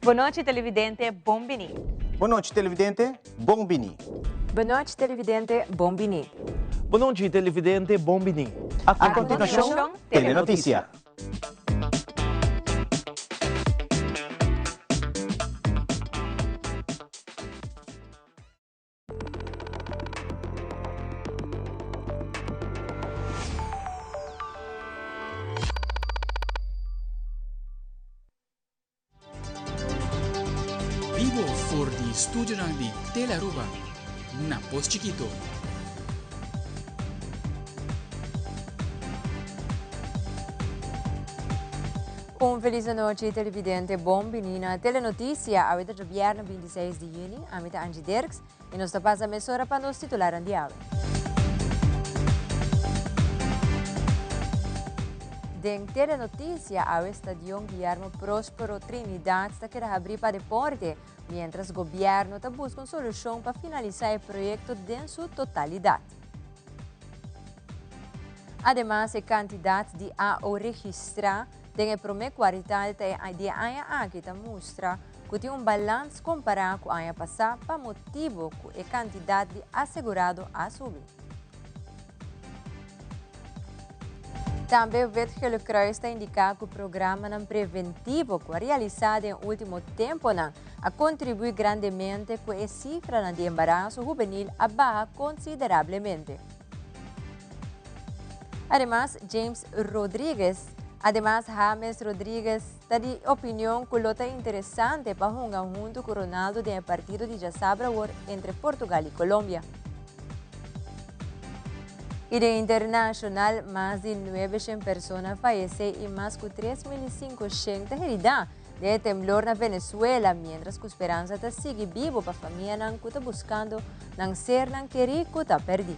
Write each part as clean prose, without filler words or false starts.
Bon nochi televidente, bon bini. Bon nochi televidente, bon bini. Bon nochi televidente, bon bini. Bon nochi televidente, bon bini. A continuacion, Telenoticia. Bibo for di studionan di Telearuba na Pos Chikito. Un feliz anochi televidente, bon bini na Telenoticia. Awe ta djobièrnè 26 di juni. Ami ta Angie Dirks i nos ta pasa mesora pa nos titularnan di awe. Den Telenoticia awe Stadion Guillermo Prospero Trinidad ta keda habrí pa deporte, mientras gobierno ta buska un solushon pa finalisá e proyekto den su totalidat. Ademas e kantidat di AO registrá den e promé kuartal ta e di e aña aki ta mustra ku tin un balans kompará ku aña pasá pa motibu ku e kantidat di asegurado a subi. Tambe Wit Gele Kruis ta indiká ku programanan preventivo ku a realisá den e último temponan a kontribuí grandemente ku e sifranan di embaraso hubenil a baha konsiderablemente. Ademas, James Rodriguez, Ademas, James Rodriguez ta di opinion ku lo ta interesante pa hunga huntu ku Ronaldo den e partido di djasabra awor entre Portugal i Colombia. I den internashonal, mas di nuebeshen persona a fayesé i mas ku 3.500 ta heridá den e temblor na Venezuela, miéntras ku speransa ta sigui bibu pa famianan ku ta buskando nan sernan kerí ku ta pèrdí.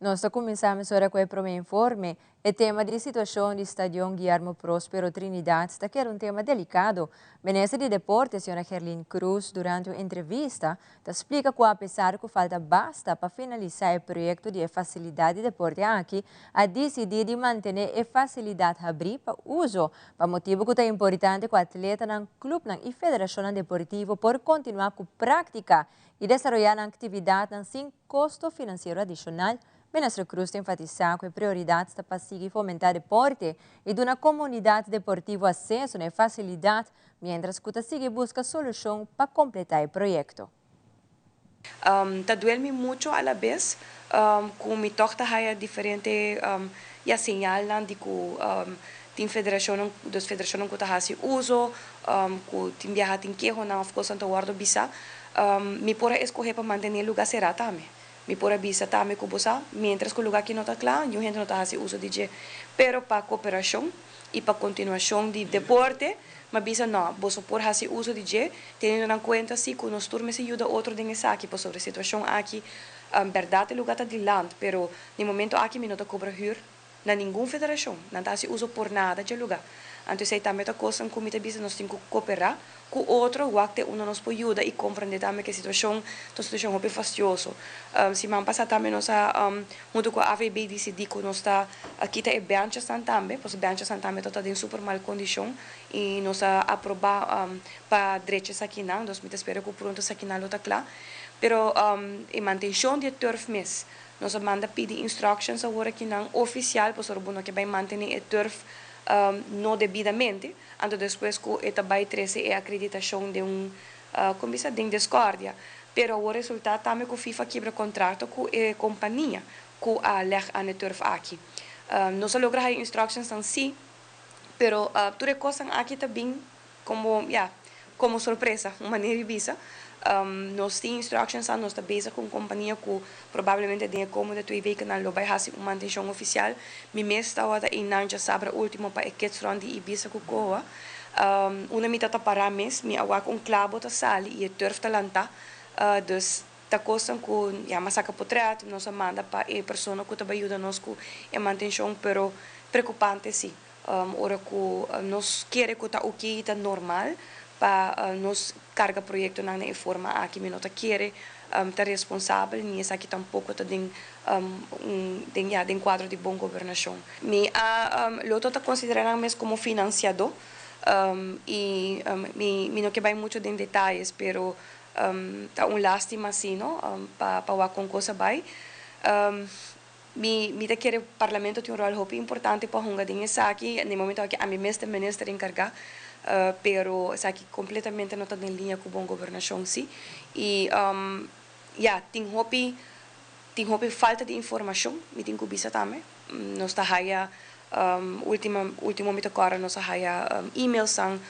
Nos ta kuminsá mesora ku e promé informe. E tema di situashon di Stadion Guillermo Prospero Trinidad ta keda un tema delikado. Minister di Deporte, señora Gerlien Croes, durante un entrevista ta splika ku apesar ku falta basta pa finalisá e proyekto di e fasilidat di deporte aki, a disidí di mantené e fasilidat habrí pa uso pa motibu ku ta importante ku atletanan, klupnan i federashonnan deportivo por kontinuá ku práktika i desaroyá nan aktividatnan sin kosto finansiero adishonal. Minister Croes ta enfatisá ku e prioridat ta pa sigui fomentá deporte i duna komunidat deportivo aseso na e fasilidat miéntras ku ta sigui buska solushon pa kompletá e proyekto. Ta duel mi mucho a la bes ku mi tòg ta haya diferente ya señalnan di ku tin federashonnan, dus federashonnan ku ta hasi uso, ku tin biaha tin kehonan òf kosnan ta wòrdu bisa. Mi por a eskohé pa mantené lugá será tambe. Mi por a bisa tambe ku bo sa, miéntras ku lugá aki no ta kla, niun hende no ta hasi uso di dje. Pero pa koperashon i pa kontinuashon di deporte, mi a bisa nò, boso por hasi uso di dje, teniendo nan kuenta si ku nos tur mester yuda otro den esaki, pasobra e situashon aki, bèrdat e lugá ta di land, pero den momento aki mi no ta kobra hür na ningun federashon, nan ta hasi uso por nada dje lugá. Anto esei tambe ta kosnan ku mi ta bisa nos tin ku koperá ku otro, wak te unda nos por yuda i komprendé tambe ku e situashon ta un situashon hopi fastioso. Siman pasá tambe nos a huntu ku AVB disidí ku nos ta kita e bènchesnan tambe, pasobra bènchesnan tambe ta den super mal kondishon i nos a aprobá pa drecha esakinan, dus mi ta spera ku pronto esakinan lo ta kla. Pero e mantenshon di e turf mes, Nos a manda pidi instructions awor aki nan oficial pasobra bo no ke bai mantene e turf no debidamente, anto despues ku e ta bai trese e acreditacion den un kon bisa den discordia. Pero awor resulta tambe ku FIFA kibra contrato ku e compania ku a leg aan e turf aki. Nos a logra haya instructions nan si, pero tur e cosnan aki ta bin Como, ya, como sorpresa, un manera di bisa. Nos tin instructions an, nos ta bezig cu un compania cu probablemente den e komende twee wekennan lo bay haci un mantencion oficial. Mi mes tawata eynan djasabra ultimo pa e kids run di Ibisa cu Coa. Unda mi ta ta para mes, mi a wak un clabo ta sali y e turf ta lanta. Dus ta cosnan cu, ya, mi a saca potret, nos a manda pa e persona cu ta bay yuda nos cu e mantencion, pero preocupante si. Ora ku nos kere ku ta oke i ta normal pa nos karga proyektonan na e forma aki, mi no ta kere ta responsabel ni esaki tampoko ta den un den ya den kuadro di bon gobernashon. Mi a Lotto ta konsiderá nan mes komo finansiadó i mi mi no ke bai mucho den detayes pero ta un lástima si no pa pa wak kon kos a bai. Mi mi ta kere Parlamento tin un ròl hopi importante pa hunga den esaki. Na e momento aki ami mes ta minister enkargá, pero esaki kompletamente no ta den liña ku bon gobernashon si. I ya, tin hopi tin hopi falta di informashon, mi tin ku bisa tambe. Nos ta haya ultima ultimo mi ta kòrda nos a haya emailsnan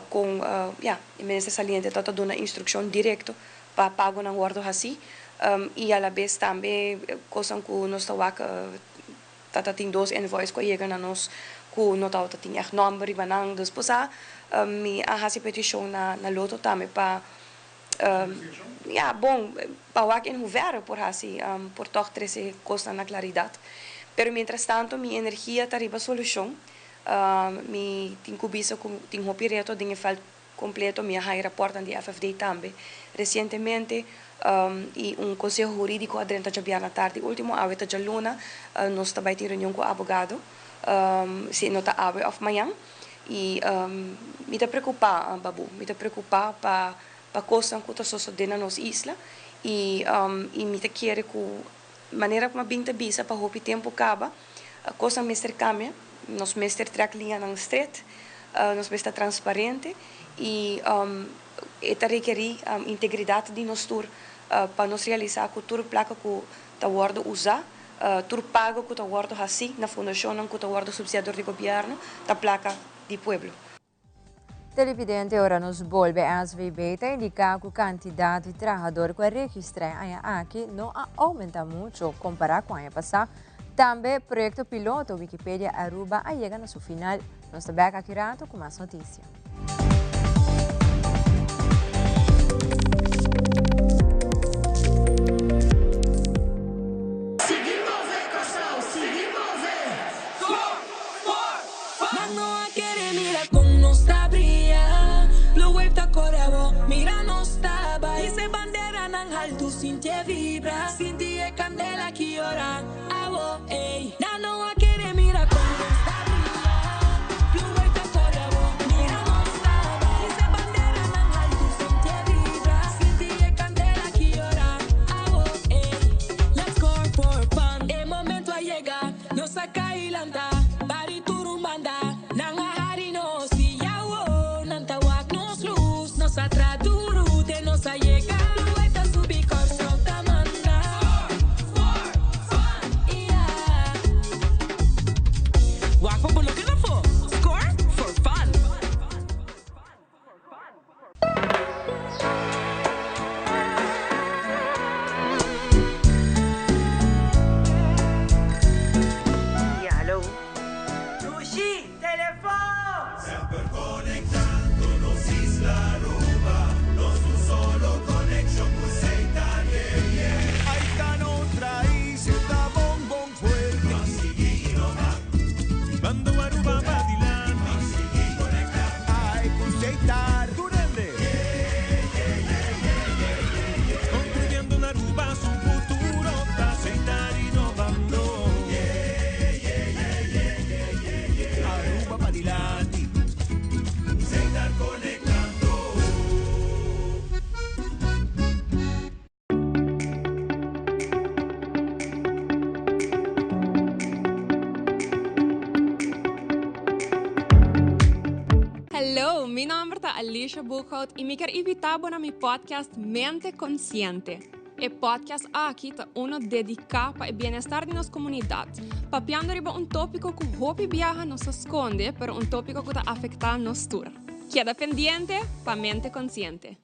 kon ya e minister saliente ta ta duna instrukshon direkto pa pagonan wòrdu hasí i alabes tambe kosnan ku nos ta wak ta ta tin dos invoice ku a yega na nos ku no tabata tin ègt nòmber riba nan. Dus por sa mi a hasi petishon na na Lotto tambe pa ya bon pa wak en hoevere por hasi por tòg trese kosnan na klaridat. Pero mientras tanto mi energia ta riba solushon. Mi tin ku bisa ku tin hopi reto den e vèlt Completo mi a haya raportnan di FFD tambe recientemente y un conseho huridico a drenta djabièrnè tardi ultimo, awe ta djaluna, nos ta bay tin reunion cu abogado si no ta awe of mañan y mi ta preocupa Babu, mi ta preocupa pa pa cosnan cu ta sosode na nos isla y y mi ta kere cu manera cu mi a bin ta bisa pa hopi tempo caba cosnan mester cambia, nos mester trek liñanan stret. Nos mester ta transparente y e ta rekeri integridad di nos tur pa nos realisa cu tur placa cu ta wordo usa, tur pago cu ta wordo haci na fundacionnan cu ta wordo subsidia dor di gobierno ta placa di pueblo. Televidente ora nos bolbe SVB ta indica cu cantidad di trahador cu a registra e aña aki no a aumenta mucho compara cu aña pasa. Tambe proyecto piloto Wikipedia Aruba a yega na su final. Nos ta bek aki rato cu mas noticia. Sigui move Kòrsou, sigui move! Score for fun! Nan no a kere mira kon nos ta bria. Blue wave ta kore abo, mira nos ta bai. Hisa e banderanan haltu, sinti e vibra. Sinti e kandela ki ora abo, ey. Nan no a kere mira kon nos ta bria. Blue wave ta kore abo, mira nos ta bai. Hisa e banderanan haltu, sinti e vibra. Sinti e kandela ki ora abo, ey. Let's score for fun. E momento a yega, nos a kai lanta. Bari tur un banda, nan a hari nos i awo nan ta wak nos lus. Nos a tra duru te nos a yega. Blue ta subi, Kòrsou ta manda. Score for fun, yeah. Wak pa bo no keda afó. Score for fun. Ya, hallo. Lushi, telefon! Semper conectando nos isla Aruba, nos un solo conexion cu Seitar, yeah, yeah. Ay ta nos raiz, e ta bon bon fuerte. Nos sigui innova. Bando Aruba pa dilanti. Nos sigui conecta. Ay cu Seitar. Tur hende. Construyendo un Aruba su futuro ta Seitar innovando. Aruba pa dilanti. Seitar conectando. Hello, mi nomber ta Alicia Boekhout y mi kier invita bo na mi podcast Mente Consciente. E podcast aki ta uno dedica pa e bienestar di nos comunidad, papiando riba un topico cu hopi biaha nos ta sconde, pero un topico cu ta afecta nos tur. Keda pendiente pa Mente Consciente.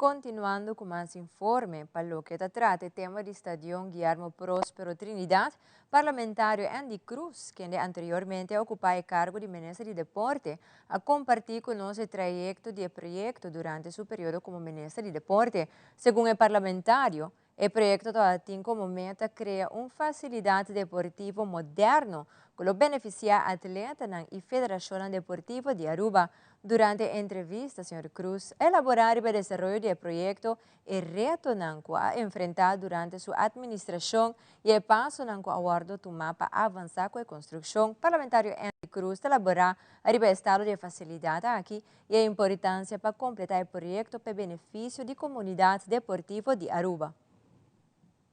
Continuando cu mas informe, pa loke ta trata e tema di Stadion Guillermo Prospero Trinidad, parlamentario Endy Croes, kende anteriormente a ocupa e cargo di Minister di Deporte, a comparti cu nos e trayecto di e proyecto durante su periodo como Minister di Deporte. Segun e parlamentario, e proyecto tin como meta crea un facilidad deportivo moderno cu lo beneficia atletanan y federacion deportivo di Aruba. Durante e entrevista, señor Croes a elabora e desaroyo di e proyecto y retonan cu a enfrenta durante su administracion y e pasonan cu a wordo tuma pa avansa cu e construccion. Parlamentario Endy Croes a elabora riba e estado di facilidad aki y e importancia pa completa e proyecto pa beneficio di comunidad deportivo di Aruba.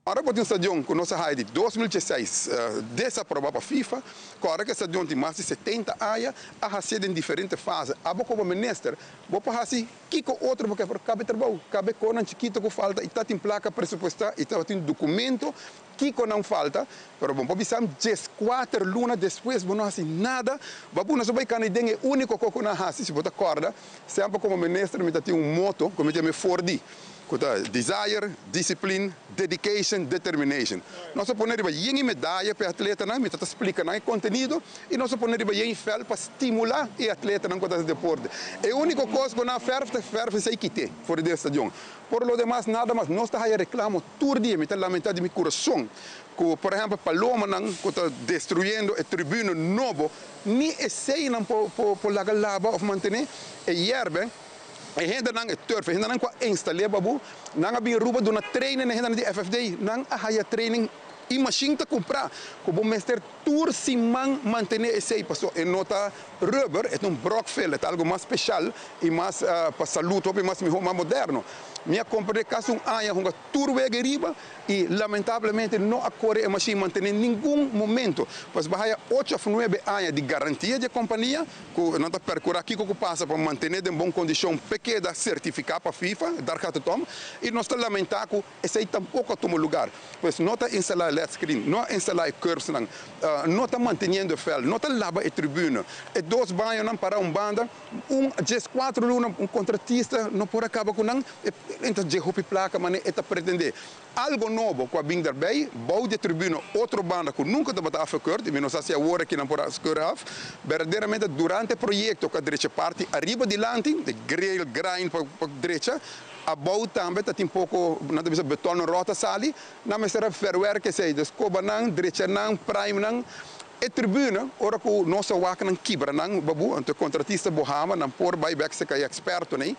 Ora cu un stadion cu nos a di 2016 desaproba pa FIFA, ora cu e stadion tin mas di 70 aña, a haci den diferente fase. Abo como minister, bo por haci kico otro pasobra caba trabou, caba cos chikito cu falta y ta tin placa presupuesta y ta tin documento kico no falta, pero bon, pa 4 luna despues, bo no haci nada, bo no sa cana den e unico cu nan haci, si bo corda, semper como minister mi tin un motto, cu mi yama 4D, cu ta desire, discipline, dedication, determination. Nos a pone riba yen medaya pa atletanan, mi ta splica e contenido y nos a pone riba yen veld pa stimula e atletanan cu deporte. E unico cos cu nan verf, verf esey kita for di stadion. Por lo demas, nada mas. Nos ta reclamo tur dia, mi ta lamenta di mi curason, cu, por ehempel, palomanan cu ta destruyendo e tribune nobo, ni esey nan por laga laba of mantene, e yerba, e hendenan e turf, e hendenan cu a instala babu, nan a bin Aruba duna training e hendenan di FFD, nan a haya training y machine ta cumpra, cu bo mester tur siman mantene esey, paso e no ta rubber, e un brokvel, e algo mas special y mas pa salud, y mas miho, mas moderno. Mi a cumpra casi un aña hunga tur wega riba y lamentablemente no a core e machine mantene ningun momento. Pues bo haya 8 of 9 aña di garantia di compania, cu nan ta percura kico cu pasa pa mantene den bon condicion, pa keda certifica pa FIFA, daar gaat het om, y nos ta lamenta cu esey tampoco a tuma luga. Pues no ta instala LED screen, no instala curbs nan, no ta manteniendo veld, no ta laba e tribune. E dos bañonan para un banda, un 4 luna, un contratista no por a caba cu nan, anto dje hopi placa, mas e ta pretende. Algo nobo cu a bin daarbij, bou di tribune, otro banda cu nunca tabata afgekeurd, y no sa si awor aki nan por keur af, verdaderamente durante e proyecto cu a drecha parti ariba dilanti, di grill, grind pa drecha, abou tambe ta tin poco, nan ta bisa beton rota sali, nan mester verwerk esey, dus coba nan, drecha nan, prime nan, e tribune, ora cu nos a wak nan kibra nan, babu, anto contratista bohama, nan por bay back se kay experto nee,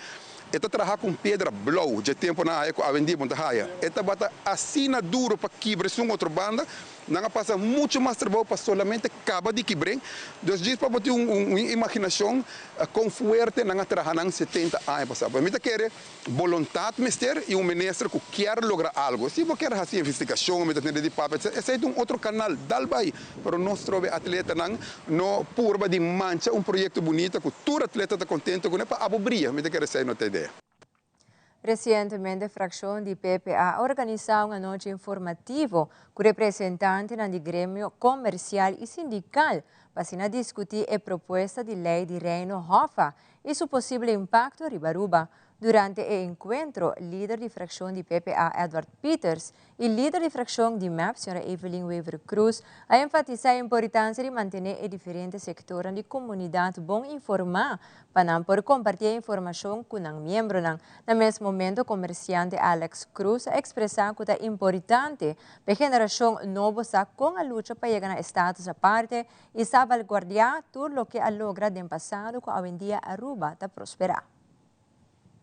e ta traha cu piedra blauw, di tempo na haya cu awendia bo ta haya. E tabata asina duro pa kibra un otro banda, nan a pasa mucho mas trabou pa solamente caba di kibra. Dus djis pa un imaginacion con fuerte nan a traha nan 70 aña pasa. Mi ta kere voluntad mester y un minister cu kier logra algo. Si bo kier haci investigacion, mi ta tende di papia, esey ta un otro canal, dal bay. Pero nos trobe atletanan no purba di mancha un proyecto bunita cu tur atleta ta contento cu pa abo bria, mi ta kere esey no ta idea. Recientemente, fraccion di PPA a organisa un anochi informativo cu representante di gremio comercial y sindical pa discuti e propuesta di ley di Reino HOFA y su posibel impacto riba Aruba. Durante e encuentro, lider di fraccion di PPA, Edward Peters, y lider di fraccion di MEP, Sra. Evelyn Wever-Croes, a enfatisa e importancia di mantene e diferente sectornan di comunidad bon informa pa nan por comparti informacion cu nan miembronan. Na mes momento, comerciante Alex Croes a expresa cu ta importante pa e generacion nobo sa con a lucha pa yega na status aparte y salvaguardia tur loke a logra den pasado cu awendia Aruba ta prospera.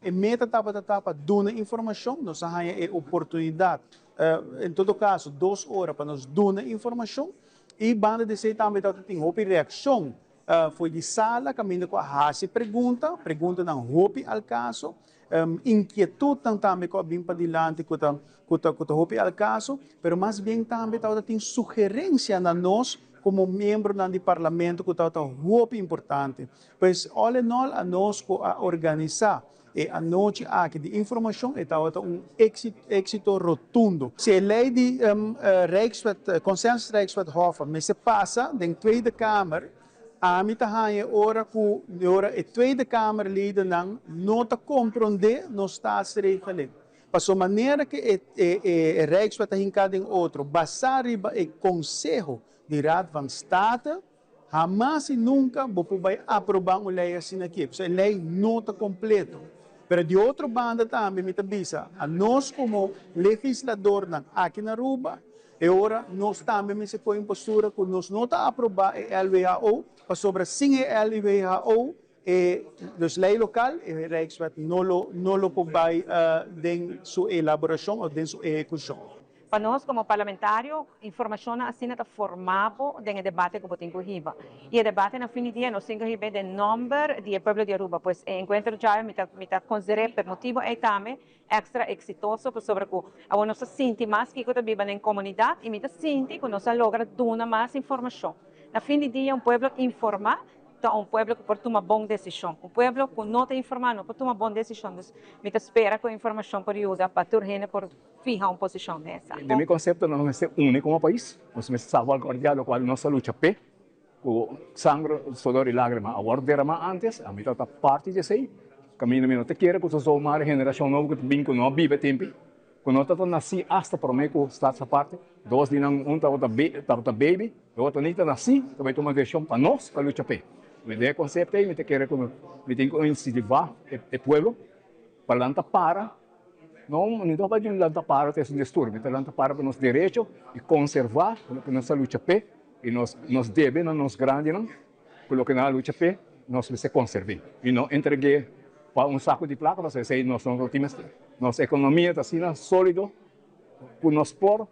E meta tabata pa duna informacion, nos a haya e oportunidad, en todo caso, 2 ora pa nos duna informacion, y banda di esey tambe tin hopi reaccion. For di sala, caminda cu a hasi pregunta, preguntanan hopi al caso, inquietud tambe cu a bin padilanti cu ta hopi al caso, pero mas bien tambe tin sugerencia na nos como miembro di parlamento cu ta hopi importante. Pues all in all, a nos a organisa e anochi aki di informacion tabata un exito, exito rotundo. Si e ley di Rijkswet, Consensus Rijkswet HOFA, mester pasa den Tweede Kamer. Ami ta haña ora ku ora e Tweede Kamerledennan no ta komprondé nos staatsregeling. Paso manera ku e e Rijkswet ta hinká den otro basá riba e konseho di Raad van State, hamas i nunka bo por bai aprobá un lei asina aki. Pasobra e lei no ta kompleto. Pero di otro banda tambe mi ta bisa, anos komo legisladornan aki na Aruba, E ora nos tambe mester poi un postura cu nos no ta aproba e LWHO, pasobra sin e LWHO, e dus ley local, e Rijkswet no lo no lo por bay den su elaboracion of den su ehecucion. Pa nos como parlamentario, informacionnan asina ta forma bo den e debate cu bo tin cu hiba. Y e debate na fin di dia nos tin cu hib'e den nomber di e pueblo di Aruba. Pues e encuentro djawe mi ta mi ta consider'e p'e motibo ey tambe Extra exitoso pasobra cu awor nos ta sinti mas kico ta biba den comunidad y mi ta sinti cu nos a logra duna mas informacion. Na fin di dia un pueblo informa ta un pueblo cu por tuma bon decision. Un pueblo cu no ta informa no por tuma bon decision. Dus mi ta spera cu e informacion por yuda pa tur hende por fiha un posicion den esaki. Den mi concepto nos mester uni como pais, nos mester salvaguardia locual nos a lucha p'e. Ku sangre, sodor i lágrima a wòrdu deramá ántes, ami ta ta parti di esei. Kaminda mi no ta kere ku ta zomaar e generashon nobo ku ta bin ku no a biba e tempi, ku no tabata nasí asta promé ku Staats Aparte. Dos di nan, un tabata tabata baby, e otro ni ta nasí, ta bai tuma desishon pa nos pa lucha p'e. Mi den e konsepto ei mi ta kere ku mi tin ku insentivá e pueblo pa lanta para, no mi no ta bai di lanta para ta es un disturbio, mi ta lanta para pa nos derecho i konservá loke nos a lucha p'e. I nos nos debe na nos grandinan ku loke nan a lucha p'e, nos mester konserv'é i no entreg'é pa un saku di plaka, pasobra esei nos no tin mester. Nos ekonomia ta asina sólido ku nos por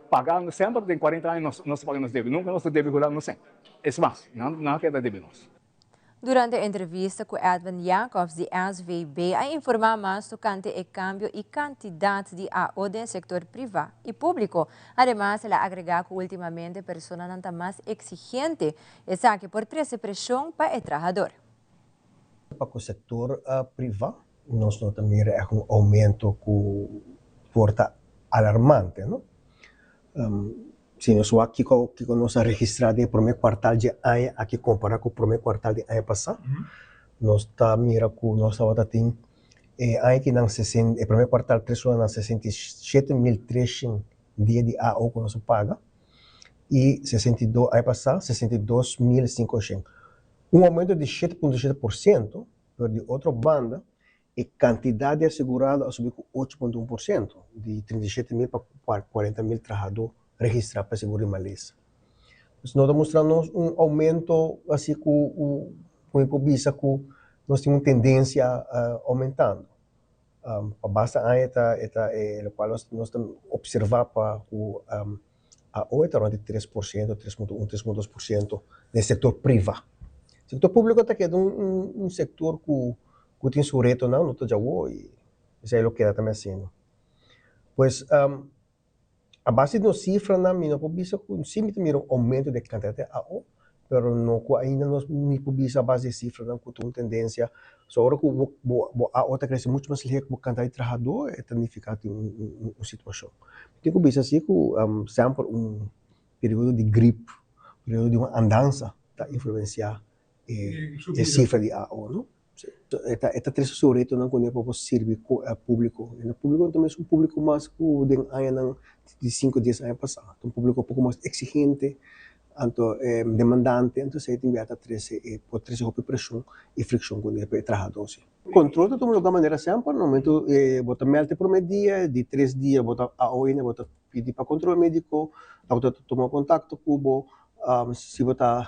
paga semper den kuarenta aña nos nos ta paga nos debe, nunka nos ta debe Hulanda un sènt. Es mas, nan nan a keda debe nos. Durante e entrevista cu Edwin Jacobs di SVB a informa mas tocante e cambio y cantidad di AO den sector priva y publico. Ademas el a agrega cu ultimamente personanan ta mas exigente, esaki por trece presion pa e trahador. Pa cu sector priva nos no ta mira echt un aumento cu por ta alarmante, no? Si nos wak kiko kiko nos a registrá den e promé kuartal dje aña aki kompará ku promé kuartal di aña pasá, nos ta mira ku nos tabata tin e aña kinan sesen e promé kuartal tres lunanan 67.300 dia di AO ku nos a paga i 62 aña pasá 62.500. Un oumento di 7.7%, pero di otro banda E kantidat di asegurado a subi ku 8.1%, di 37 mil pa 40 mil trahadó registrá pa e seguro di malesa. Pues no ta mustra nos un oumento asi ku ku mi por bisa ku nos tin un tendensia oumentando. Pa basta aña ta e ta e lokual nos nos ta opservá pa ku Awe ta rond di 3%, 3.1, 3.2% den sektor privá. Sektor públiko ta keda un sektor ku ku tin su retonan, no ta djawo i esei lo keda tambe asina. Pues a base di nos sifranan mi no por bisa ku si mi ta mira un oumento di e kantidat di AO, pero no ku ainda nos mi por bisa a base di e sifranan ku ta un tendensia. So ora ku bo bo bo AO ta krese muchu mas lihé ku bo kantidat di trahadó e ta nifiká tin un un situashon. Mi tin ku bisa si ku semper un periodo di grip, periodo di un andansa ta influensiá e e sifra di AO no. E ta e ta trese su retonan ku por sirbi públiko. E públiko ta mes un públiko mas ku den añanan di sinku dies aña pasá. Ta un públiko poko mas eksigente, anto demandante, anto esei tin bia ta trese e por trese hopi preshon i frikshon ku e trahadó si. Kontrol ta tuma lugá manera semper, na momento bo ta mèlta e promé dia, di tres dia bo ta aoina bo ta pidi pa kontrol médiko, dòkter ta tuma kontakto ku bo, si bo ta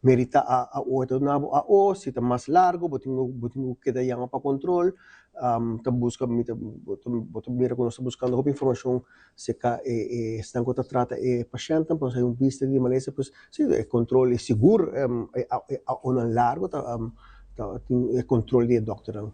Merita a a o e ta duna bo a o, si ta mas largo bo tin bo tin ku keda yama pa kontrol, ta buska mi ta bo ta bo ta mira ku nos ta buskando hopi informashon serka e e esnan ku ta trata e pashèntnan pa nos haña un bista di malesa pues si e kontrol e sigur e a e a onan largo ta ta tin e kontrol di e dòkternan.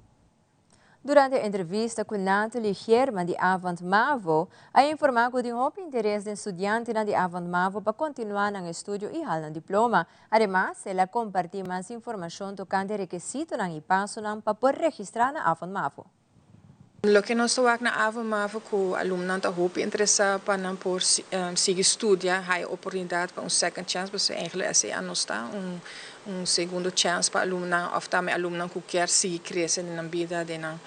Durante e entrevista cu Nathalie Geerman di Avant Mavo, a informa cu tin hopi interes den studiantenan di Avant Mavo pa continua nan estudio y hal nan diploma. Ademas, el a comparti mas informacion tocante rekesitonan y pasonan pa por registra na Avant Mavo. Loke nos ta wak na Avo Mavo ku alumnonan ta hopi interesá pa nan por sigui studia, haya oportunidat pa un second chance, pasobra eigenlijk esei a nos ta, un un segundo chance pa alumnonan òf tambe alumnonan ku kier sigui krese den nan bida, den nan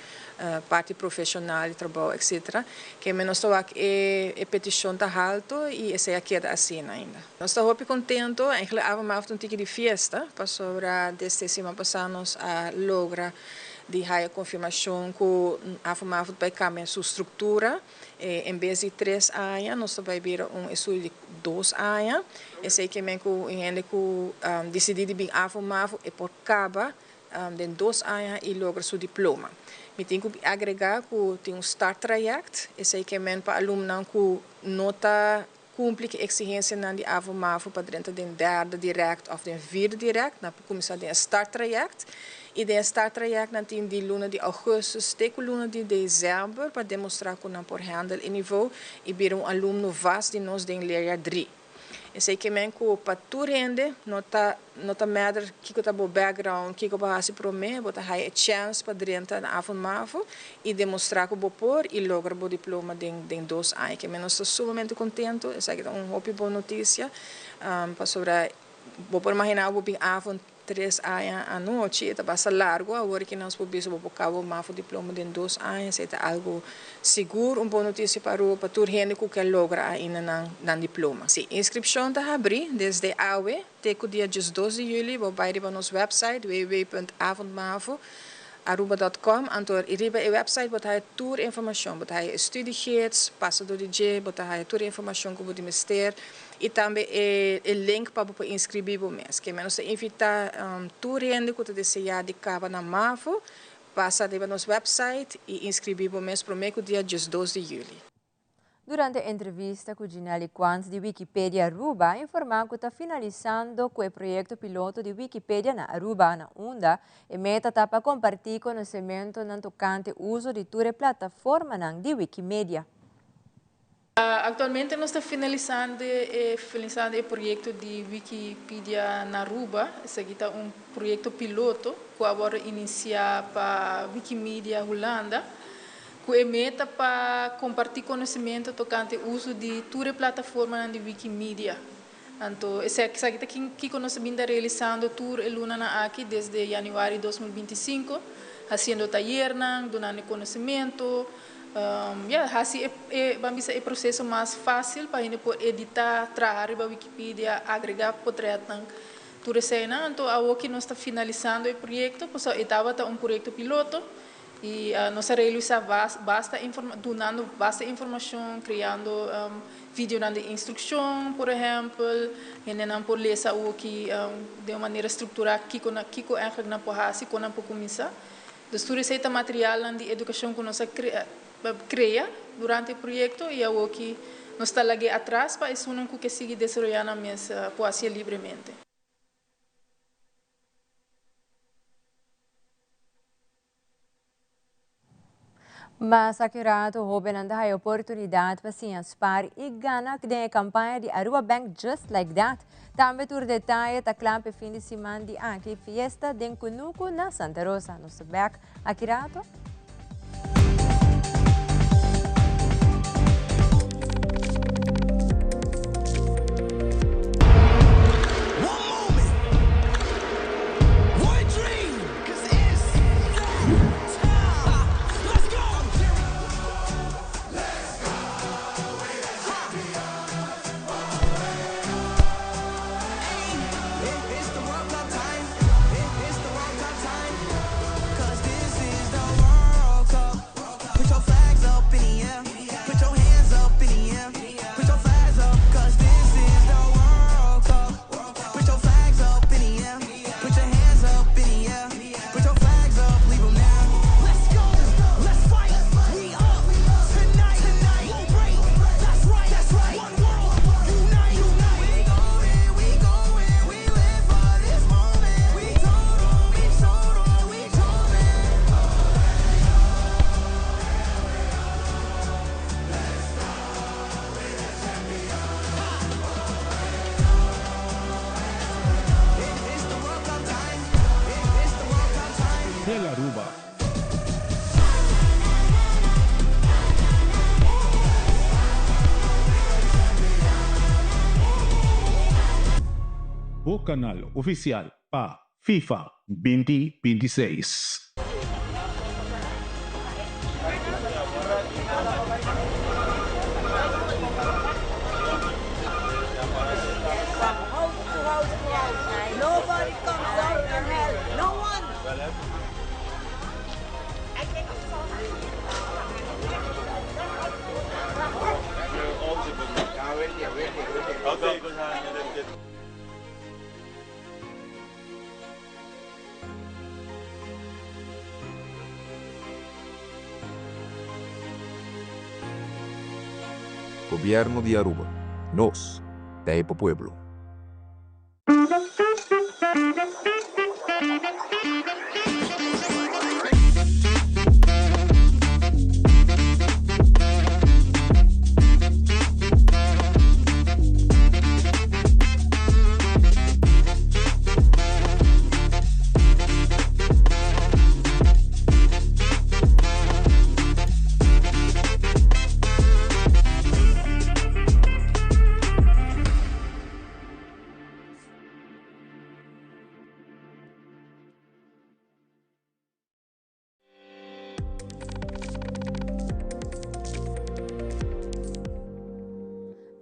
parti profeshonal di trabou etcetera. Ke men nos ta wak e e petishon ta halto i esei a keda asina ainda. Nos ta hopi kontento, eigenlijk Avo Mavo ta un tiki di fiesta pasobra desde siman pasá nos a logra di haya konfirmashon ku Afomavo ta bai kambia su struktura. En bes di tres aña nos ta bai bira un estudio di dos aña. Esei ke men ku un hende ku disidí di bin Afomavo e por kaba den dos aña i logra su diploma. Mi tin ku agregá ku tin un starttraject, esei ke men pa alumnonan ku no ta Kumpli ku eksigensianan di Avo-Mavo pa drenta den derde dirèkt òf den vierde dirèkt. Nan por kuminsá den e starttraject. I den e starttraject nan tin di luna di ougùstùs te ku luna di desèmber pa demostrá ku nan por hèndel e nivou i bira un alumno vast di nos den leerjaar dri. Esei ke men ku pa tur hende no ta No ta matter kiko ta bo background, kiko bo hasi prome, bo ta haya e chance pa drenta na Avon Mavo y demostra cu bo por y logra bo diploma den den dos aña. Ke men nos ta sumamente contento, esaki ta un hopi bon noticia, pasobra bo por imagina bo bin Avon tres aña anochi, e ta basta largo, awor ki nos por bisa bo por caba bo Mavo diploma den dos aña, esey ta algo sigur un bon noticia pa Aruba, pa tur hende cu ke logra ainda nan nan diploma. Si, inscripcion ta habri desde awe Te ku dia 12 di yüli bo bai riba nos wèpsait www.avondmavoaruba.com anto riba e wèpsait bo ta haya tur informashon. Bo ta haya e studiegids, pasa dor di dje bo ta haya tur e informashon ku bo di mester i tambe e e link pa bo por inskribí bo mes. Ke nos ta invitá tur hende ku ta deseá di kaba na mavo pasa riba nos wèpsait i inskribí bo mes promé ku dia 12 di yüli. Durante entrevista cu Ginelli Quant di Wikipedia Aruba a informa cu ta finalisando cu e proyecto piloto di Wikipedia na Aruba na unda e meta ta pa comparti conocimentonan tocante uzo di tur e plataformanan di Wikimedia. Actualmente nos ta finalisando e finalisando e proyecto di Wikipedia na Aruba. Esaki ta un proyecto piloto cu a wordo inicia pa Wikimedia Hulanda. Ku e meta pa kompartí konosementu tokante uso di tur e plataformanan di Wikimedia. Anto esaki esaki ta kin kiko nos a bin ta realisando tur e lunanan aki desde yanüari 2025, hasiendo tayernan, dunando e konosementu, ya, hasi e e ban bisa e proseso mas fásil pa hende por editá, traha riba Wikipedia, agregá potretnan, tur eseinan. Anto awoki nos ta finalisando e proyekto, pasobra e tabata un proyekto piloto. I nos a realisá basta dunando basta informashon, kreando videonan di instrukshon, por ehèmpel, hendenan por lesa awoki den un manera strukturá kiko nan kiko ègentlik nan por hasi, kon nan por kuminsá. Dus tur esei ta materialnan di edukashon ku nos a krea durante e proyekto i awoki nos ta lag'é atras pa esunnan ku ke sigui desaroyá nan mes por hasié libremente. Mas aki rato hobennan ta haya oportunidad pa siña spaar y gana den e campaña di Aruba Bank Just Like That. Tambe tur detaye ta cla p'e fin di siman di aki fiesta den Cunucu na Santa Rosa. Nos ta bek aki rato. Bo kanal ofisial pa FIFA 2026. Gobierno di Aruba. Nos ta e pa pueblo.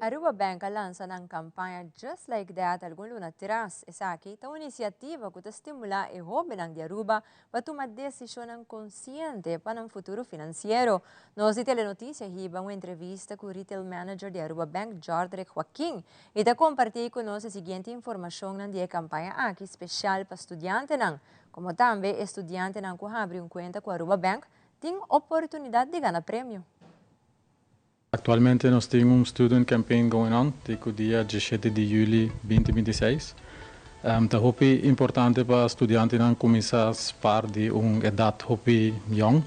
Aruba Bank a lansa nan campaña Just Like That algun luna tras. Esaki ta un iniciativa cu ta stimula e hobennan di Aruba pa tuma decisionnan consciente pa nan futuro financiero. Nos di Telenoticia hiba un entrevista cu Retail Manager di Aruba Bank Jordrick Joaquin y ta comparti cu nos e siguiente informacionnan di e campaña aki special pa studiantenan, como tambe e studiantenan cu habri un cuenta cu Aruba Bank tin oportunidad di gana premio. Actualmente nos tin un student campaign going on te cu dia 17 di juli 2026. Ta hopi importante pa studiantenan cuminsa spaar di un edad hopi jong.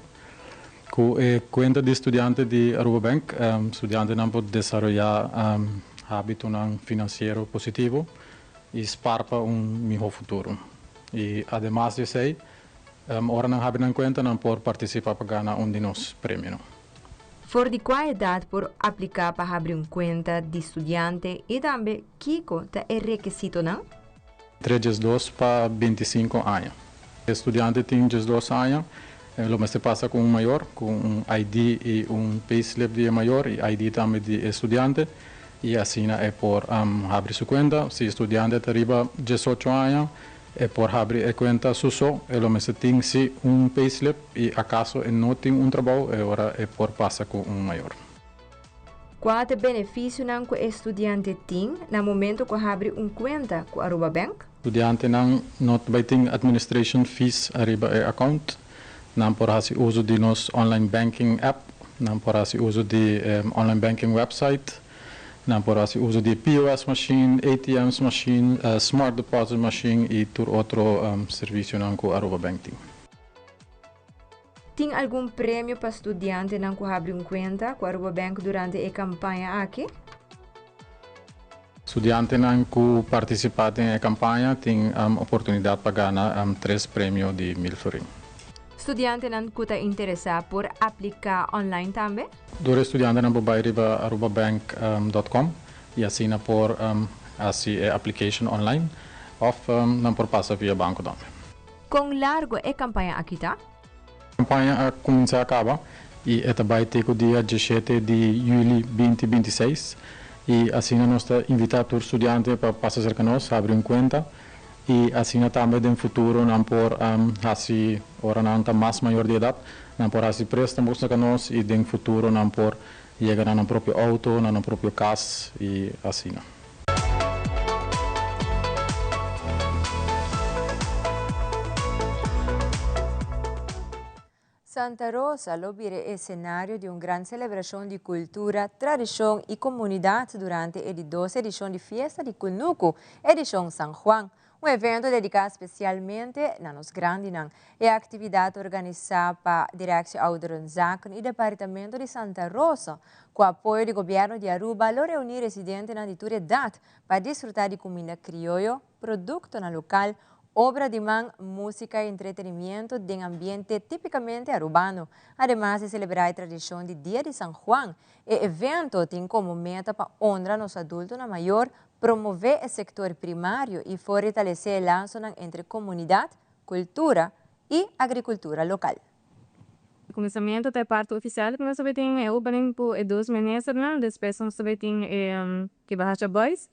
Cu e cuenta di studiante di Aruba Bank, studiantenan por desaroya habitonan financiero positivo y spaar pa un miho futuro. Y ademas di esey, ora nan habri nan cuenta nan por participa pa gana un di nos premionan. For di cua edad por aplica pa habri un cuenta di studiante y tambe kico ta e rekisitonan? Entre 12 pa 25 aña. E studiante tin 12 aña, lo mester pasa cu un mayor, cu un ID y un payslip di e mayor y ID tambe di e studiante y asina e por habri su cuenta. Si e studiante ta riba 18 aña, e por habri e cuenta su so, e lo mester tin si un payslip y acaso e no tin un trabou, e ora e por pasa cu un mayor. Cua ta e beneficionan cu e studiante tin na momento cu habri un cuenta cu Aruba Bank? Studiantenan no ta bay tin administration fees ariba e account. Nan por haci uzo di nos online banking app, nan por haci uzo di e online banking website, nan por haci uzo di e POS machine, ATM's machine, smart deposit machine y tur otro servicionan cu Aruba Bank tin. Tin algun premio pa studiantenan cu habri un cuenta cu Aruba Bank durante e campaña aki? Studiantenan cu participa den e campaña tin oportunidad pa gana tres premio di 1000 florin. Studiantenan cu ta interesa por aplica online tambe? Tur e studiantenan por bay riba arubabank dot com y asina por haci e application online of nan por pasa via banco tambe. Con largo e campaña aki ta? Campaña a cuminsa caba y e ta bay te cu dia 17 di juli 2026 y asina nos ta invita tur studiante pa pasa cerca nos, habri un cuenta y asina tambe den futuro nan por haci ora nan ta mas mayor di edad nan por haci prestamo cerca nos y den futuro nan por yega na nan propio auto, na nan propio cas y asina. Santa Rosa lo bira e escenario di un gran celebracion di cultura, tradicion y comunidad durante e di dos edicion di Fiesta di Cunucu, edicion San Juan. Un evento dedica specialmente na nos grandinan. E actividad organisa pa Directie Ouderenzaken y Departamento di Santa Rosa, cu apoyo di Gobierno di Aruba, lo reuni residentenan di tur edad pa disfruta di cuminda crioyo, productonan local, obra di man, musica y entretenimiento den ambiente tipicamente Arubano. Ademas di celebra e tradicion di Dia di San Juan, e evento tin como meta pa honra nos adultonan mayor. promove e sector primario y fortalece lasonan entre comunidad, cultura y agricultura local. Cuminsamento ta parti oficial, cu nos tin e opening pa e dos ministernan, despues nos tin e Kibahacha Boys.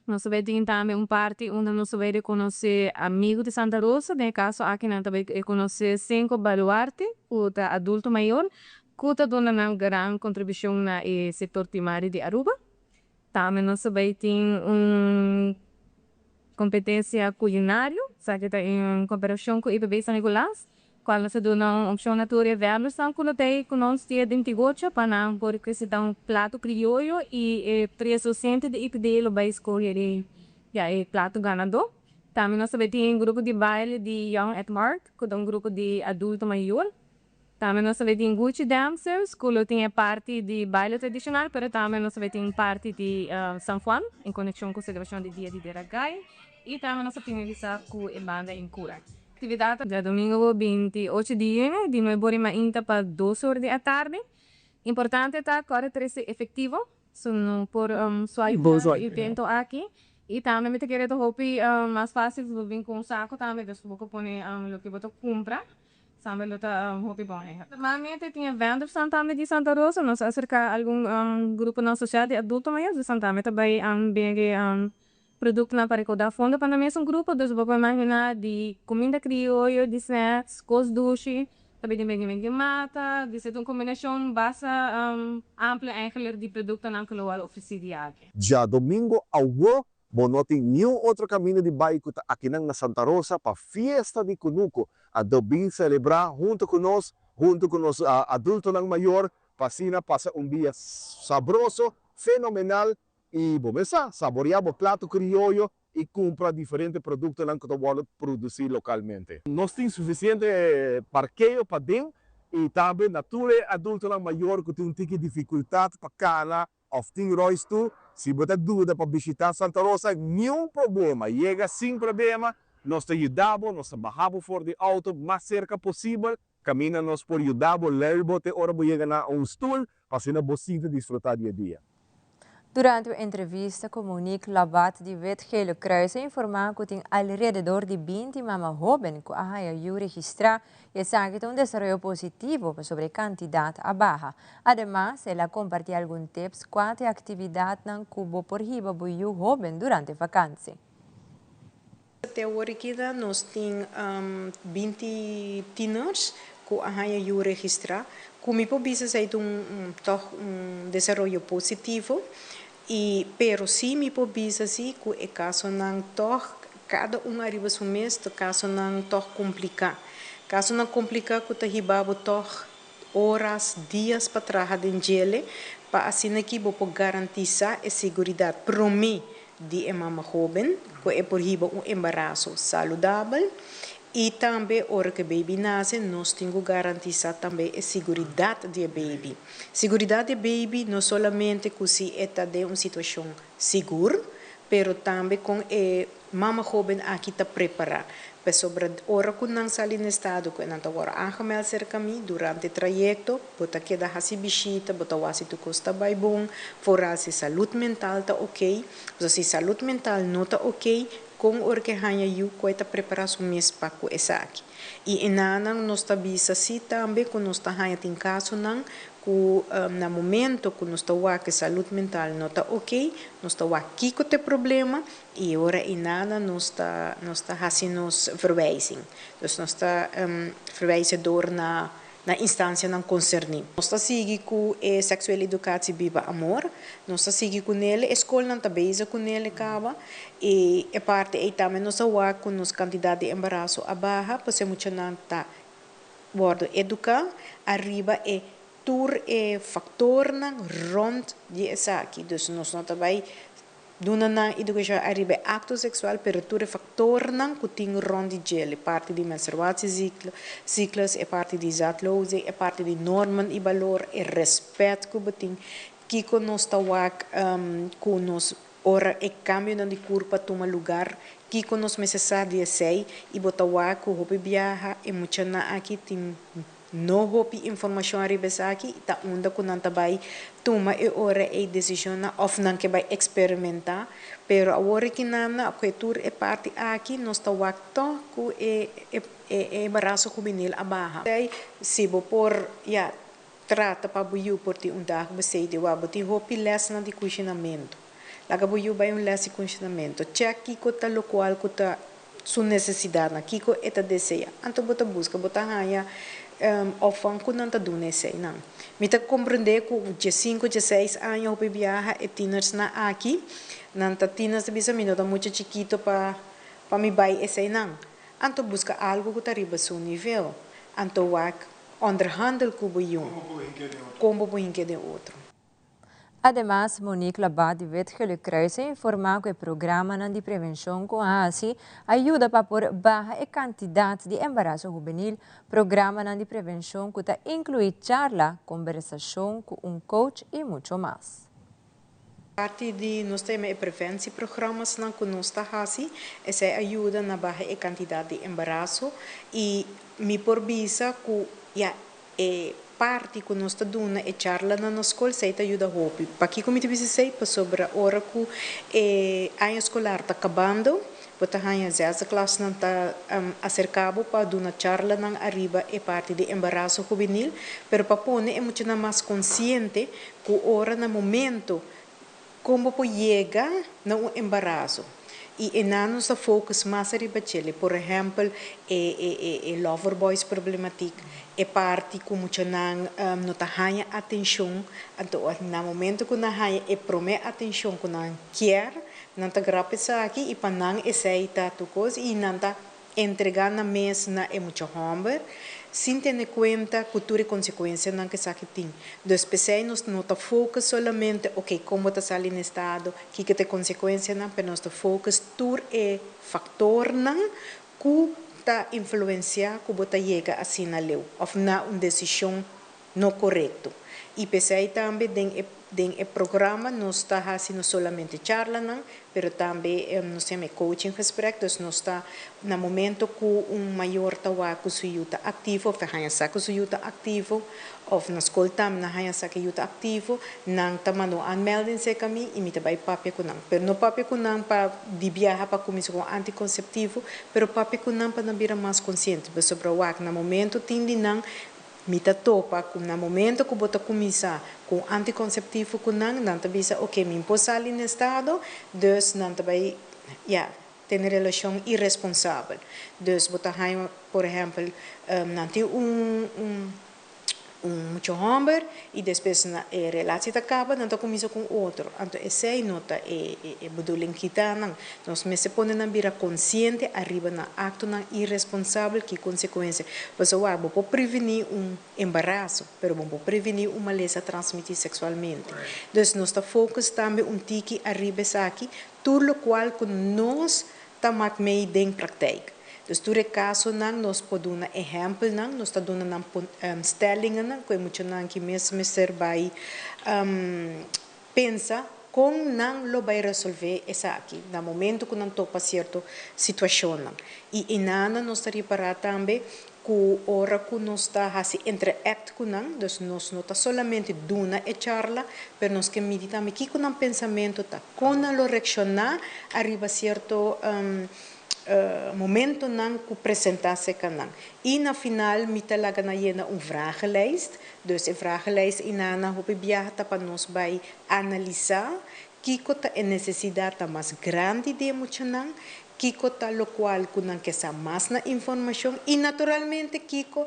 Nos tin tambe un parti unda nos ta bay reconoce amigo di Santa Rosa, den caso aki nos tambe reconoce cinco baluarte, cu ta adulto mayor, cu ta duna un gran contribucion na e sector primario di Aruba. Tambe nos tin un competencia culinario, cu ta den cooperacion cu IPB San Nicolas, cual nos ta duna un opcion na tur e vendors cu tin cu nos dia 28 pa nan por presenta un plato crioyo y tres docente di IPB lo bay scoge ya, e plato ganador. Tambe nos tin un grupo di baile di Young at Heart, cu ta un grupo di adulto mayor. Tambe nos tin Gucci Dancers, cu tin parti di baile tradicional, mas tambe nos tin parti di San Juan, en conexion cu e celebracion di Dia di Deragai. Y tambe nos finalisa cu e banda in cura. Actividad diadomingo 28 di juni, di 9 or di mainta pa 2 or di atardi. Importante ta core 13 efectivo, so no por swipe Bo swipe, e evento aki. Y tambe mi ta kere hopi mas facil, bo bin cu un saco tambe, dus bo por pone loke bo cumpra. Tambe lo ta hopi bon. Normalmente tin vendors tambe di Santa Rosa, nos a acerca algun grupo nan social di adulto mayor, dus tambe tambe bende producto pa recauda fondo pa e mesun grupo, dus bo por imagina di cuminda crioyo, di snacks, cos dushi, tambe di bende di mata, dus ta un combinacion basta amplio eigenlijk di productonan cu lo ofrece diario. Diadomingo awo, bo no tin ningun otro caminda di bay cu aki na Santa Rosa pa Fiesta di Cunuco. Anto bin celebra hunto cu nos, hunto cu nos adultonan mayor, pa asina pasa un dia sabroso, fenomenal y bo sa, saborea e plato crioyo y cumpra diferente productonan cu ta produci localmente. Nos tin suficiente parkeo paden y tambe na tur adultonan mayor cu tin un tiki dificultad pa cana of tin rolstoel, si bo ta duda pa bishita Santa Rosa, ningun problema, yega sin problema, nos ta yuda bo, nos ta baha bo for di auto mas cerca posibel, caminda nos por yuda bo, leu te ora bo yega na un stoel, pa asina bo disfruta di dia. Durante e entrevista cu Monique Labat di Wit Gele Kruis a informa cu tin alrededor di 20 mama hoben cu a registra y esaki ta un desaroyo positivo sobre cantidad a baha. Ademas, el a comparti algun tips cua actividadnan cu bo por hiba bo hoben durante vakantie. Te awor aki nos tin 20 tieners cu a registra. Cu mi por bisa ta un toch un desaroyo positivo. Y pero si mi por bisa si cu e casonan toch cada un ariba su mes, casonan toch complica. Casonan complica cu ta hiba bo toch horas, dias pa traha den dje, pa asina cu bo por garantisa e seguridad prome di e mama hoben, cu e por hiba un embaraso saludabel. Y tambe, ora cu baby nace, nos tin cu garantisa tambe e seguridad di baby. Seguridad di baby no solamente cu si ta den un situacion sigur, pero tambe cu e mama hoben aki ta prepara. Sobre ora cu nan sali na estado, cu nan ta wordo aangemeld cerca mi durante e trayecto, bo ta keda hasi bishita, bo ta wak si tur cos ta bay bon, vooral si salud mental ta ok, so si salud mental no ta ok, con ora cu haya yiu cu ta prepara su mes pa cu esaki. Y einan nos ta bisa si tambe cu nos ta haya tin casonan cu na momento cu nos ta wak cu salud mental no ta ok, nos ta wak kico ta e problema y ora einan nos ta haciendo verwijzing. Dus nos ta verwijzen door na instancianan concerni. Nos ta sigui cu e seksuele educatie Biba Amor, nos ta sigui cu ne, e scolnan ta bezig cu ne caba y e parti ey tambe nos a wak cu nos cantidad di embaraso a baha, pasobra muchanan ta wordo educa, ariba e tur e factornan rond di esaki. Dus nos no ta bay duna nan educacion ariba acto sexual, pero tur e factornan cu tin rond di dje, parti di menstruatiecyclus, cyclus, e parti di zaadlozing, e parti di normen y valor, e respet cu bo tin, kico nos ta wak cu nos ora e cambionan di curpa tuma lugar, kico nos mester sa di esey, y bo ta wak cu hopi biaha e muchanan aki tin no hopi informashon ariba esaki i ta unda ku nan ta bai tuma e ora ei desishonnan òf nan ke bai eksperimentá. Pero awor aki nan ku e tur e parti aki nos ta wak tòg ku e e embaraso hubenil a baha. Si bo por ya trata pa bo yu por tin un dag besteed wak bo tin hopi lèsnan di kushinamentu. Laga bo yu bai un lès di kushinamentu. Chèk kiko ta lokual ku ta su nesesidatnan, kiko e ta deseá. Anto bo ta buska, bo ta haña òfan ku nan ta duna eseinan. Mi ta komprendé ku diesinku, dieseis aña hopi biaha e tienersnan aki, nan ta tieners ta bisa mi no ta mucha chikito pa pa mi bai eseinan. Anto buska algu ku ta riba su nivel. Anto wak onderhandel ku bo yu. Kon bo por hink'é den otro. Ademas, Monique Labat di Wit Gele Kruis a informá ku e programanan di prevenshon ku a hasi a yuda pa por baha e kantidat di embaraso hubenil, programanan di prevenshon ku ta inkluí charla, kombersashon ku un coach i mucho mas. Parti di nos tema e preventieprogrammasnan ku nos ta hasi, esei a yuda na baha e kantidat di embaraso i mi por bisa ku ya E parti ku nos ta duna e charlanan na skol esei ta yuda hopi. Pakiko mi ta bisa esei? Pasobra ora ku e aña skolar ta kabando, bo ta haña zesde klasnan ta aserká bo pa duna charlanan ariba e parti di embaraso hubenil, pero pa pone e muchanan mas konsiente ku ora na momento Kon bo por yega na un embaraso? I e nan nos ta focus mas ariba djele. Por ehempel, e e e e lover boys problematic, e parti ku muchanan no ta haña atencion, anto na momento ku nan haña e prome atencion ku nan kier, nan ta grap esaki i pa nan esei ta tur kos i nan ta Entregá nan mes na e mucha hòmber, sin tene kuenta ku tur e konsekuensianan ku esaki tin. Dus p'esei nos no ta focus solamente, oke, kon bo ta sali na estado, kiko ta e konsekuensianan, pero nos ta focus tur e faktornan ku ta influensiá ku bo ta yega asina leu òf na un desishon no korekto. I p'esei tambe den e den e programa nos ta hasi no solamente charlanan, pero tambe nos ta yama e coachinggesprek, dus nos ta na momento ku un mayor ta wak ku su yu ta aktivo òf ta haña sa ku su yu ta aktivo òf na skol tambe nan haña sa ku e yu ta aktivo, nan ta manda un aanmelding serka mi i mi ta bai papia ku nan. Pero no papia ku nan pa di biaha pa kuminsá ku un antikonseptivo, pero papia ku nan pa nan bira mas konsiente, pasobra wak na momento tin di nan Mi ta topa ku na momento ku bo ta kuminsá ku un antikonseptivo ku nan, nan ta bisa oke mi por sali na estado, dus nan ta bai ya tene relashon iresponsabel. Dus bo ta haña por ehèmpel nan tin un un un mucha hòmber i despues na e relatie ta kaba nan ta kuminsá ku un otro. Anto esei no ta e e bedoeling kita nan. Nos mester pone nan bira konsiente ariba nan aktonan iresponsabel ki konsekuensia. Pasobra wak, bo por prevení un embaraso, pero bo no por prevení un malesa transmití seksualmente. Dus nos ta focus tambe un tiki ariba esaki, tur lokual ku nos ta mak mei den praktijk. Dus tur e kasonan nos por duna ehèmpelnan, nos ta duna nan stellingennan ku e muchanan ki mes mester bai Pensa kon nan lo bai resolvé esaki na momento ku nan topa sierto situashonnan. I einanda nos ta ripará tambe ku ora ku nos ta hasi interact ku nan, dus nos no ta solamente duna e charla, pero nos ke midi tambe kiko nan pensamentu ta, kon nan lo reakshoná ariba sierto Momentonan ku presentá serka nan. I na final mi ta laga nan yena un vragenlijst. Dus e vragenlijst einan nan hopi biaha ta pa nos bai analisá kiko ta e nesesidat ta mas grandi di e muchanan, kiko ta lokual ku nan ke sa mas na informashon i naturalmente kiko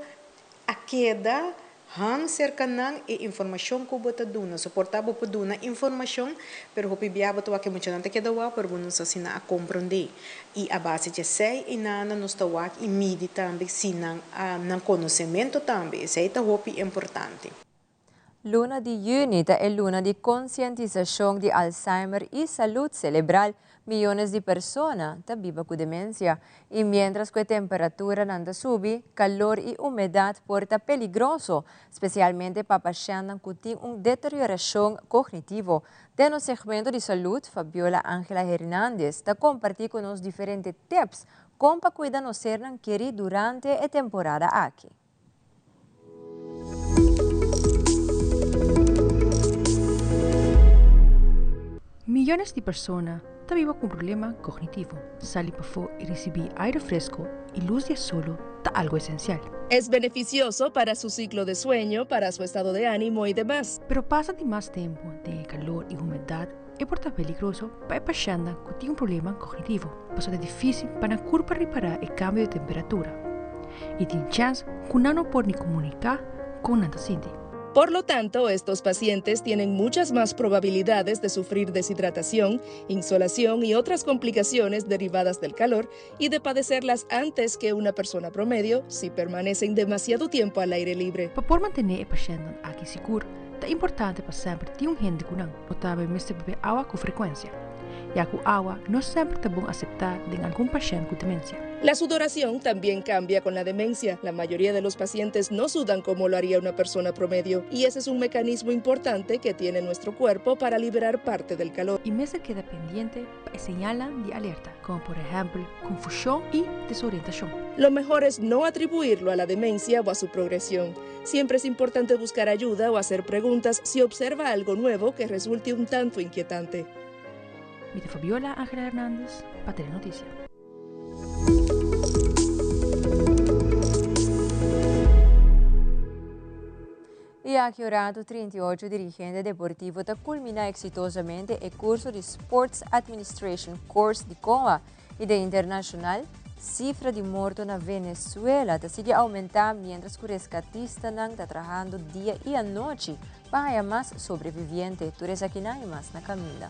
a keda Han serka nan e informashon ku bo ta duna. Soportá bo por duna informashon, pero hopi bia bo ta wak e muchanan ta keda wak, pero bo no sa si nan a komprondé. I a base dje esei einana nos ta wak i midi tambe si nan a nan konosementu tambe. Esei ta hopi importante. Luna di yüni ta e luna di konsientisashon di Alzheimer i salud selebral. Miyones di persona ta biba ku demensia i miéntras ku e temperaturanan ta subi, kalor i humedat por ta peligroso, spesialmente pa pashèntnan ku tin un deteriorashon kognitivo. Den nos segmento di salud, Fabiola Angela Hernandez ta kompartí ku nos diferente tips kon pa kuida nos sernan kerí durante e temporada aki. Miyones di persona ta biba cu un problema cognitivo. Sali pafó y ricibi aire fresco y luz di e solo ta algo esencial. Es beneficioso para su ciclo de sueño, para su estado de ánimo y demás. Pero pasa di mas tempo den e calor y humedad e por ta peligroso pa e pashentnan cu tin un problema cognitivo, pasobra ta dificil pa nan curpa ripara e cambio di temperatura y tin chens cu nan no por ni comunica con nan ta sinti. Por lo tanto, estos pacientes tienen muchas más probabilidades de sufrir deshidratación, insolación y otras complicaciones derivadas del calor y de padecerlas antes que una persona promedio si permanecen demasiado tiempo al aire libre. Pa por mantene e pashentnan aki sigur, ta importante pa semper tin un hende ku nan, o tambe mester bebe awa ku frekuensia, ya ku awa no semper ta bon aseptá den algun pashent ku demensia. La sudoración también cambia con la demencia. La mayoría de los pacientes no sudan como lo haría una persona promedio, y ese es un mecanismo importante que tiene nuestro cuerpo para liberar parte del calor. I mester keda pendiente pa e señalnan di alerta, komo por ehèmpel konfushon i desorientashon. Lo mejor es no atribuirlo a la demencia o a su progresión. Siempre es importante buscar ayuda o hacer preguntas si observa algo nuevo que resulte un tanto inquietante. Mi ta Fabiola Angela Hernandez pa Telenoticia. Y aki un rato 38 dirigente deportivo ta culmina exitosamente e curso di Sports Administration Course di COA y de internacional. Cifra di morto na Venezuela ta sigui aumenta mientras cu rescatistanan ta trahando dia y anochi pa haya mas sobreviviente. Tur esakinan y mas na caminda.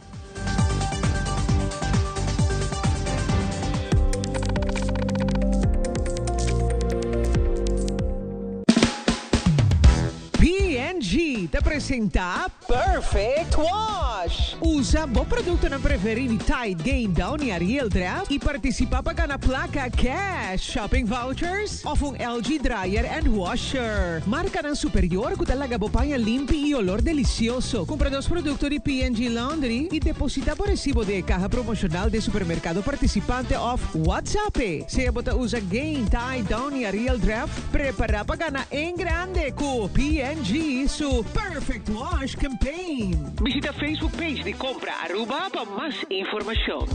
P&G ta presenta Perfect Wash! Usa bo productonan preferi di Tide, Gain, Downy, Ariel, Dreft y participa pa gana placa cash, shopping vouchers of un LG dryer and washer. Marcanan superior cu ta laga bo paña limpi y olor delicioso. Cumpra nos producto di P&G Laundry y deposita bo recibo den e caha promocional den supermercado participante of WhatsApp-e. Sea bo ta usa Gain, Tide, Downy, Ariel, Dreft, Prepara pa gana en grande cu P&G su Perfect Wash Campaign. Bishita Facebook page di Compra Aruba pa mas informacion.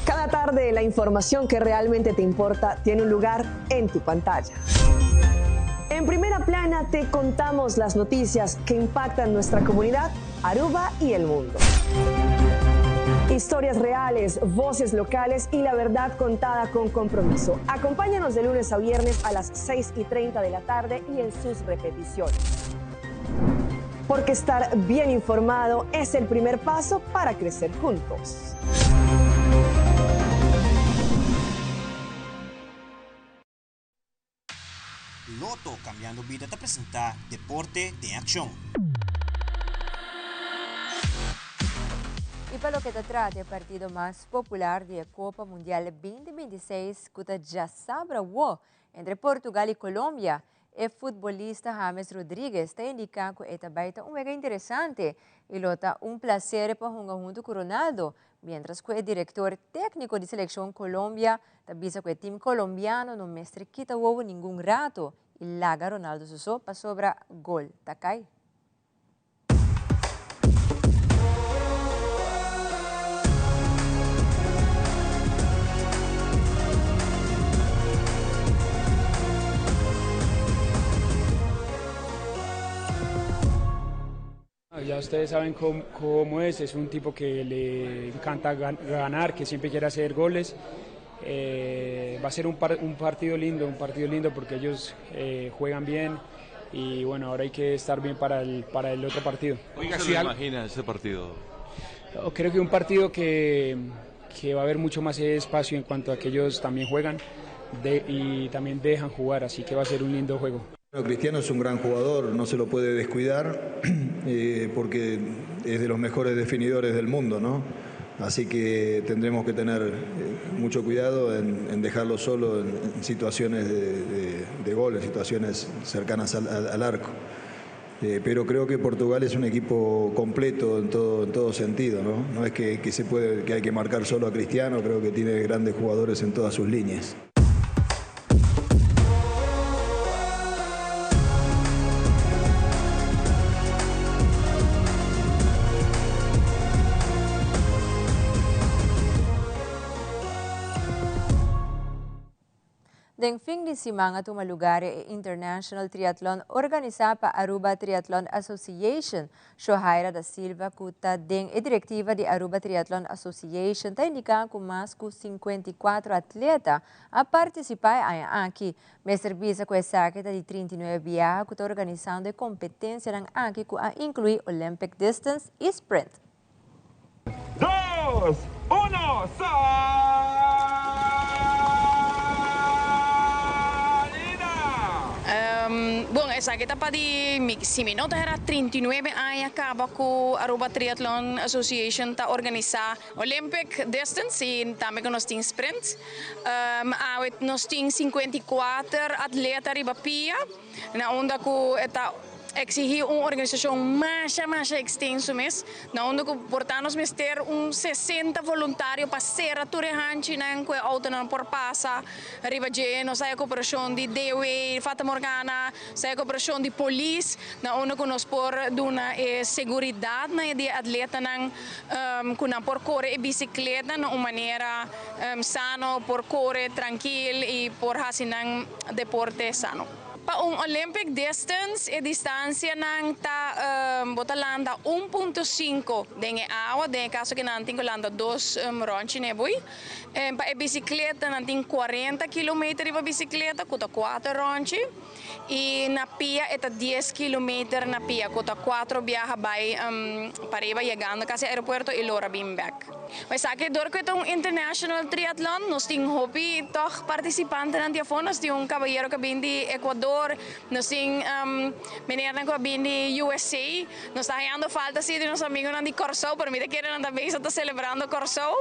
Cada tarde la información que realmente te importa tiene un lugar en tu pantalla. En primera plana te contamos las noticias que impactan nuestra comunidad, Aruba y el mundo. Historias reales, voces locales y la verdad contada con compromiso. Acompáñanos de lunes a viernes a las 6 y 30 de la tarde y en sus repeticiones. Porque estar bien informado es el primer paso para crecer juntos. Lotto Cambiando Bida ta presenta Deporte den Accion. Y pa loke ta trata e partido mas popular di e Copa Mundial 2026 cu ta djasabra awo entre Portugal y Colombia, e futbolista James Rodriguez ta indica cu e ta bay ta un wega interesante y lo ta un placer pa hunga hunto cu Ronaldo, mientras cu e director tecnico di seleccion Colombia ta bisa cu e team colombiano no mester kita wowo ningun rato y laga Ronaldo su so pasobra gol ta cay. Ya ustedes saben cómo, es, es un tipo que le encanta ganar, que siempre quiere hacer goles. Eh, va a ser un, un, partido lindo, un partido lindo porque ellos eh, juegan bien, Y bueno, ahora hay que estar bien para el, para el otro partido. ¿Cómo se lo imagina ese partido? Creo que un partido que, que va a haber mucho más espacio en cuanto a que ellos también juegan de, y también dejan jugar, así que va a ser un lindo juego. Bueno, Cristiano es un gran jugador, no se lo puede descuidar eh, porque es de los mejores definidores del mundo, ¿no? Así que tendremos que tener eh, mucho cuidado en, en dejarlo solo en, en situaciones de, de, de, gol, en situaciones cercanas al, al, al arco. Eh, pero creo que Portugal es un equipo completo en todo, en todo sentido, ¿no? No es que, que, se puede, que hay que marcar solo a Cristiano, creo que tiene grandes jugadores en todas sus líneas. Den fin di siman a tuma lugar e International Triathlon organisa pa Aruba Triathlon Association. Shohaira da Silva cu ta den e directiva di Aruba Triathlon Association ta indica cu mas cu 54 atleta a participa e aña aki. Mester bisa cu esaki ta di 39 biaha cu ta organisando e competencianan aki cu a inclui Olympic Distance y Sprint. Dos, uno, salida! Bon, esaki ta pa di, si mi no ta hera, 39 aña caba cu Aruba Triathlon Association ta organisa Olympic Distance y tambe cu nos tin Sprint. Awe nos tin 54 atleta riba pia, na unda cu e ta Exigí un organisashon masha masha ekstenso mes, na unda ku por ta nos mester un 60 voluntario pa sera tur e hanchinan ku e outonan por pasa riba dje. Nos haya koperashon di DOW, Fata Morgana, nos haya koperashon di polis, na unda ku nos por duna e seguridat na e di e atletanan ku nan por kore e bisikleta na un manera sano, por kore trankil i por hasi nan deporte sano. Pa un Olympic distance e distancianan ta bo ta landa un punto sinku den e awa, den e caso cu nan tin cu landa dos ronchi na e bui. Pa e bicicleta nan tin cuarenta kilometer riba bicicleta cu ta cuater ronchi y na pia e ta dies kilometer na pia cu ta cuatro biaha bay pariba yegando casi aeropuerto y lora bin bek. Esaki dor cu e ta un international triathlon, nos tin hopi tog participantenan di afo, nos tin un cabayero cu a bin di Ecuador, nos tin meneernan cu a bin di USA, nos ta hayando falta si di nos amigonan di Corsou, pero mi ta kere nan ta bezig ta celebrando Corsou,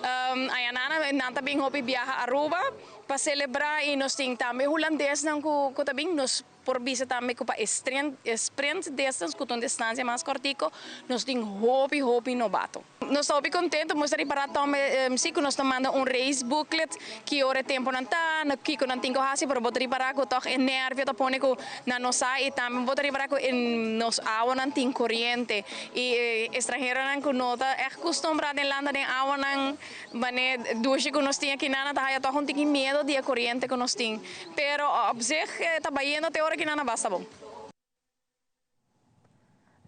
aya nan nan ta bin hopi biaha Aruba pa celebra y nos tin tambe Hulandesnan cu ta bin, nos. Por bisa tambe ku pa e sprint distance, ku ta un distansia mas kòrtiku, nos tin hopi hopi nobato. Nos ta hopi kontentu, nos ta ripará tambe si ku nos ta manda un race booklet ki ora e tempunan ta, na kiko nan tin ku hasi, pero bo ta ripará ku tòg e nèrvio ta pone ku nan no sa i tambe bo ta ripará ku e nos awanan tin koriente i e estranheronan ku no ta ègt kustumbrá den landa den awanan Mane dushi ku nos tin akinan a ta haya tòg un tiki miedo di e koriente ku nos tin. Pero op zich ta bayendo te ora kinan a basta bon.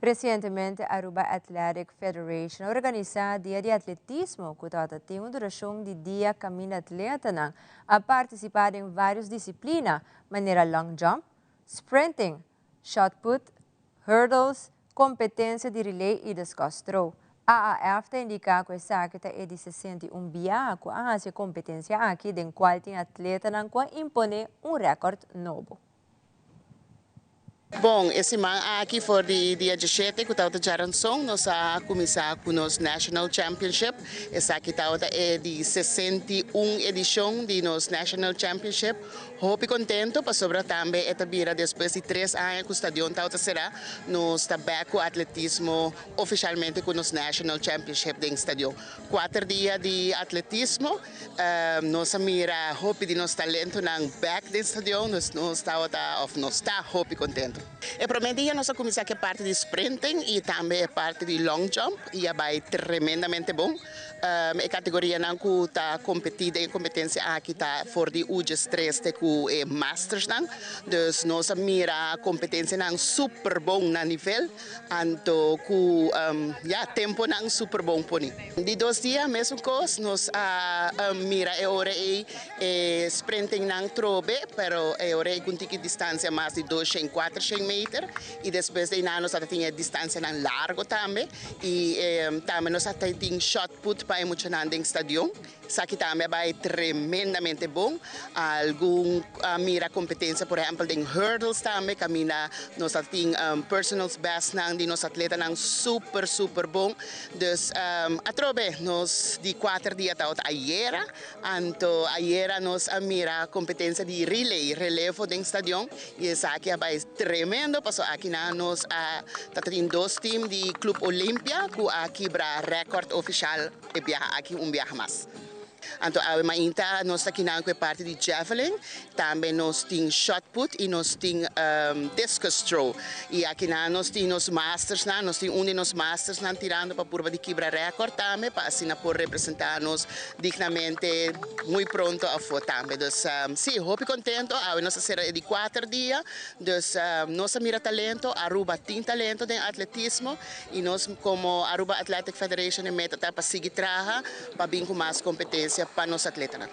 Resientemente Aruba Athletic Federation a organisa Dia di Atletismo ku tabata tin un durashon di dia kaminda atletanan a partisipa den varios disiplina manera long jump, sprinting, shot put, hurdles, kompetensia di relay i discus throw. AAF ta indiká ku esaki ta e di 61 biaha ku a hasi e kompetensia aki den kual tin atletanan ku a imponé un rèkòrt nobo. Bon, e siman aki for di dia djeshete ku tabata djaranson nos a kuminsá ku nos National Championship. Esaki tabata e di 61 edishon di nos National Championship. Hopi contento pasobra tambe e ta bira despues di tres aña cu stadion tawata cera, nos ta back cu atletismo oficialmente cu nos National Championship den stadion. Cuater dia di atletismo, nos a mira hopi di nos talentonan back den stadion, dus nos tawata of nos ta hopi contento. E prome dia nos a cuminsa cu e parti di sprinting y tambe e parti di long jump y a bay tremendamente bon. E kategorianan ku ta kompetí den e kompetensia aki ta for di Ujes tres te ku e Mastersnan. Dus nos a mira kompetensianan super bon na nivel, anto ku ya temponan super bon poni. Di dos dia mesun kos, nos a mira e ora ei e sprintingnan trobe, pero e ora ei ku un tiki distansia mas di 204. 400 meter y despues di eynan nos a tin e distancianan largo tambe y tambe nos a tin shot put pa e muchanan den stadion. Esaki tambe a bay tremendamente bon. Algun a mira competencia por ehempel den hurdles tambe caminda nos a tin personals bestnan di nos atletanan super super bon. Dus atrobe nos di cuater dia tabata ayera, anto ayera nos a mira competencia di relay, relevo den stadion y esaki a bay tremendo paso akinan nos a ta tin dos team di Club Olympia cu a kibra record oficial e biaha aki un biaha mas. Anto awe mainta nos ta kinan ku e parti di javelin, tambe nos tin shot put i nos tin discus throw. I akinan nos tin nos mastersnan, nos tin un di nos mastersnan tirando pa purba di kibra record tambe pa asina por representa nos dignamente muy pronto afo tambe. Dus si, hopi contento, awe nos a sera e di cuater dia, dus nos a mira talento, Aruba tin talento den atletismo. Y nos como Aruba Athletic Federation e meta ta pa sigui traha pa bin cu mas competencia pa nos atletanan.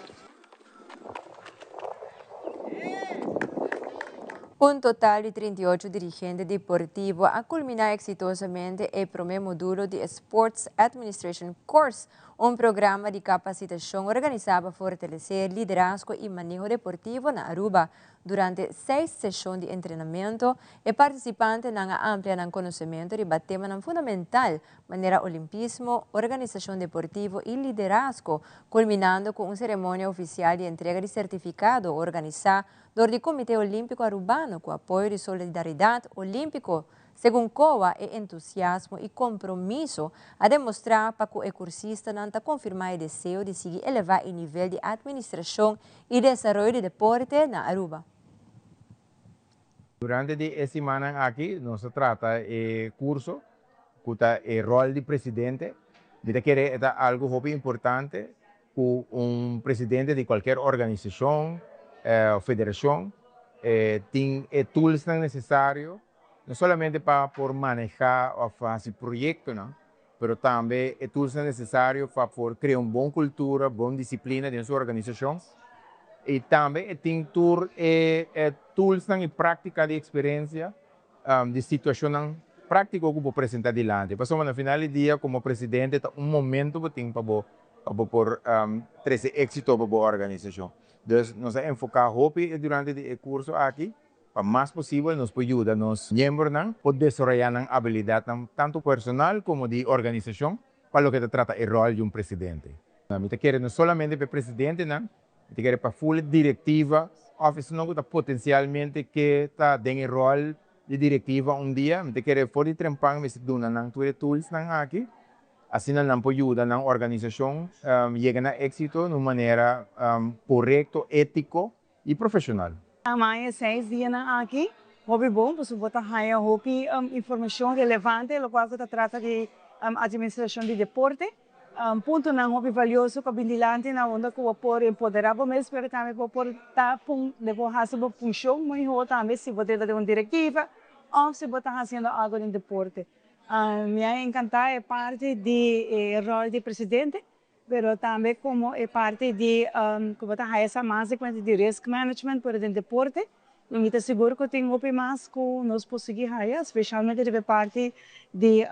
Un total di 38 dirigente deportivo a culmina exitosamente e prome modulo di e Sports Administration Course, un programa di capacitacion organisa pa fortalece liderazgo y maneho deportivo na Aruba. Durante seis seshon di entrenamentu, e partisipantenan a amplia nan konosementu riba temanan fundamental manera olimpismo, organisashon deportivo i liderazgo, kulminando ku un seremonia ofisial di entrega di sertifikado organisá dor di Komité Olímpiko Arubano ku apoyo di Solidaridat Olímpiko. Segun COA, e entusiasmo i kompromiso a demostrá pa ku e kursistanan ta konfirmá e deseo di sigui elevá e nivel di atministrashon i desaroyo di deporte na Aruba. Durante di e simannan aki nos a trata e curso cu ta e rol di presidente. Mi ta kere e ta algo hopi importante cu un presidente di cualkier organisacion of federacion tin e toolsnan necesario no solamente pa por maneha of haci proyectonan, pero tambe e toolsnan necesario pa por crea un bon cultura, bon disciplina den su organisacion y tambe e tin tur e toolsnan y practica di experiencia di situacionnan practico cu bo presenta dilanti. Pasobra na final di dia como presidente ta un momento bo tin pa bo pa bo por trece exito pa bo organisacion. Dus nos a enfoca hopi durante di e curso aki Pa mas posibel nos por yuda nos miembronan por desaroyá nan abilidatnan tantu personal komo di organisashon pa loke ta trata e ròl di un presidente. Mi ta kere no solamente pa e presidentenan, mi ta kere pa ful e direktiva òf esunnan ku ta potensialmente ke ta den e ròl di direktiva un dia. Mi ta kere for di trempan mester duna nan tur e toolsnan aki, asina nan por yuda nan organisashon yega na éksito na un manera korekto, étiko i profeshonal. Amai e seis dianan aki hopi bon pasobra bo ta haya hopi informacion relevante locual cu ta trata di administracion di deporte. Puntonan hopi valioso cu a bin dilanti na unda cu bo por empodera bo mes pero tambe bo por ta bo haci bo funcion mihor tambe si bo ta den un directiva of si bo ta haciendo algo den deporte. Mi a encanta e parti di e rol di presidente Pero tambe como e parti di cu bo ta haya sa mas di cuenta di risk management pero den deporte y mi ta sigur cu tin hopi mas cu nos por sigui haya specialmente riba e parti di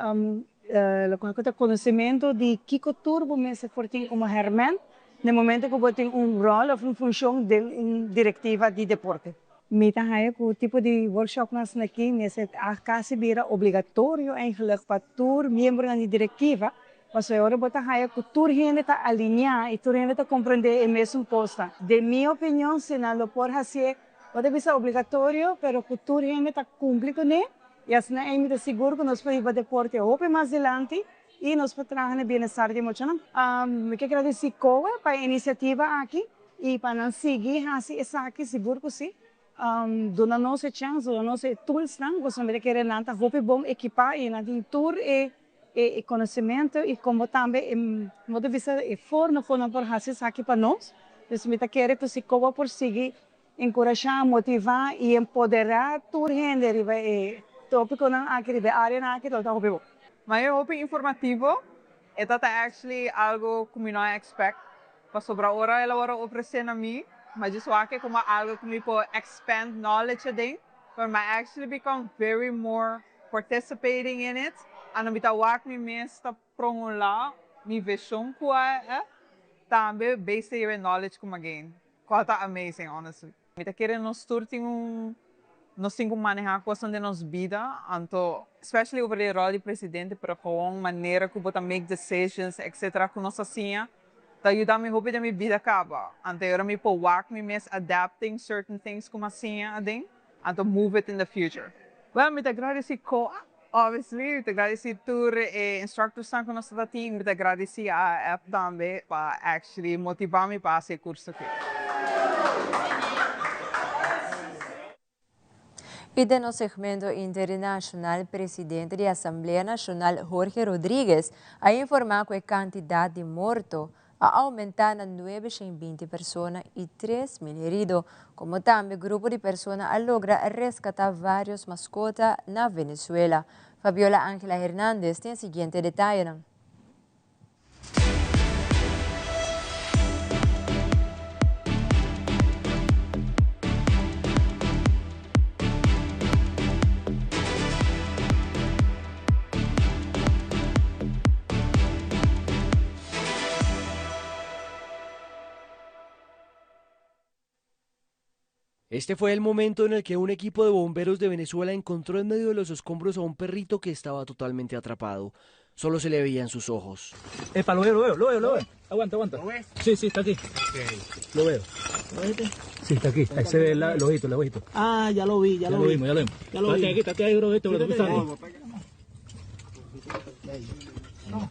locual cu ta conocimento di kico tur bo mester por tin como herment den momento cu bo tin un rol of un funcion den un directiva di deporte. Mi ta haya cu tipo di workshopnan asina aki mester casi bira obligatorio eigenlijk pa tur miembronan di directiva. Pasobra ora bo ta haya ku tur hende ta alineá i tur hende ta komprendé e mesun kosnan. Den mi opinion si nan lo por hasié, bo ta bisa obligatorio, pero ku tur hende ta kumpli kuné i asina ei mi ta sigur ku nos por hiba deporte hopi mas dilanti i nos por traha na bienestar di muchanan. Mi ke gradisí Kowe pa e inisiativa aki i pa nan sigui hasi esaki, sigur ku si. Duna nos e chèns, duna nos e toolsnan, pasobra mi ta kere nan ta hopi bon ekipá i nan tin tur e e conocimento y como tambe e modo di bisa e forma con nan por haci esaki pa nos. Dus mi ta kere cu si Coba por sigui encurasha, motiva y empodera tur hende riba e topiconan aki, riba e areanan aki, lo ta hopi bon. Ma e hopi informativo, e ta ta actually algo cu mi no a expect, pasobra ora el a worde ofrece na mi, mi a djis wak como algo cu mi por expand knowledge aden. But mi a actually become very more participating in it, anto mi ta wak mi mes ta promulá mi vision ku AEF, tambe based riba e knowledge ku mi a gain, cual ta amazing honestly. Mi ta kere nos tur tin un, nos tin ku manehá kosnan den nos bida, anto especially over di e ròl di presidente, pero gewoon manera ku bo ta make decisions etcetera ku nos a siña ta yuda mi hopi den mi bida kaba. Anto e ora mi por wak mi mes adapting certain things ku mi a siña aden, anto move it in the future. Well, mi ta gradisí COA, obviously, mi ta gradisí tur e instructorsnan ku nos ta tin, mi ta gradisí AAF tambe pa actually motivá mi pa hasi e kurso aki. Y den nos segmento internacional, presidente di Asamblea Nacional Jorge Rodriguez a informa cu e cantidad di morto a aumenta na 920 persona y 3.000 herido, como tambe grupo di persona a logra rescata varios mascota na Venezuela. Fabiola Angela Hernandez tin e siguiente detayenan. Este fue el momento en el que un equipo de bomberos de Venezuela encontró en medio de los escombros a un perrito que estaba totalmente atrapado. Solo se le veían sus ojos. Epa, lo veo, lo veo, lo veo, lo veo. Aguanta, aguanta. ¿Lo ves? Sí, sí, está aquí. Lo veo. Sí, está aquí. Ahí se ve el ojito, el ojito. Ah, ya lo vi, ya, lo, vi. vimos, ya lo vimos. Ya lo vi. Aquí, está ahí, bro, esto, lo No,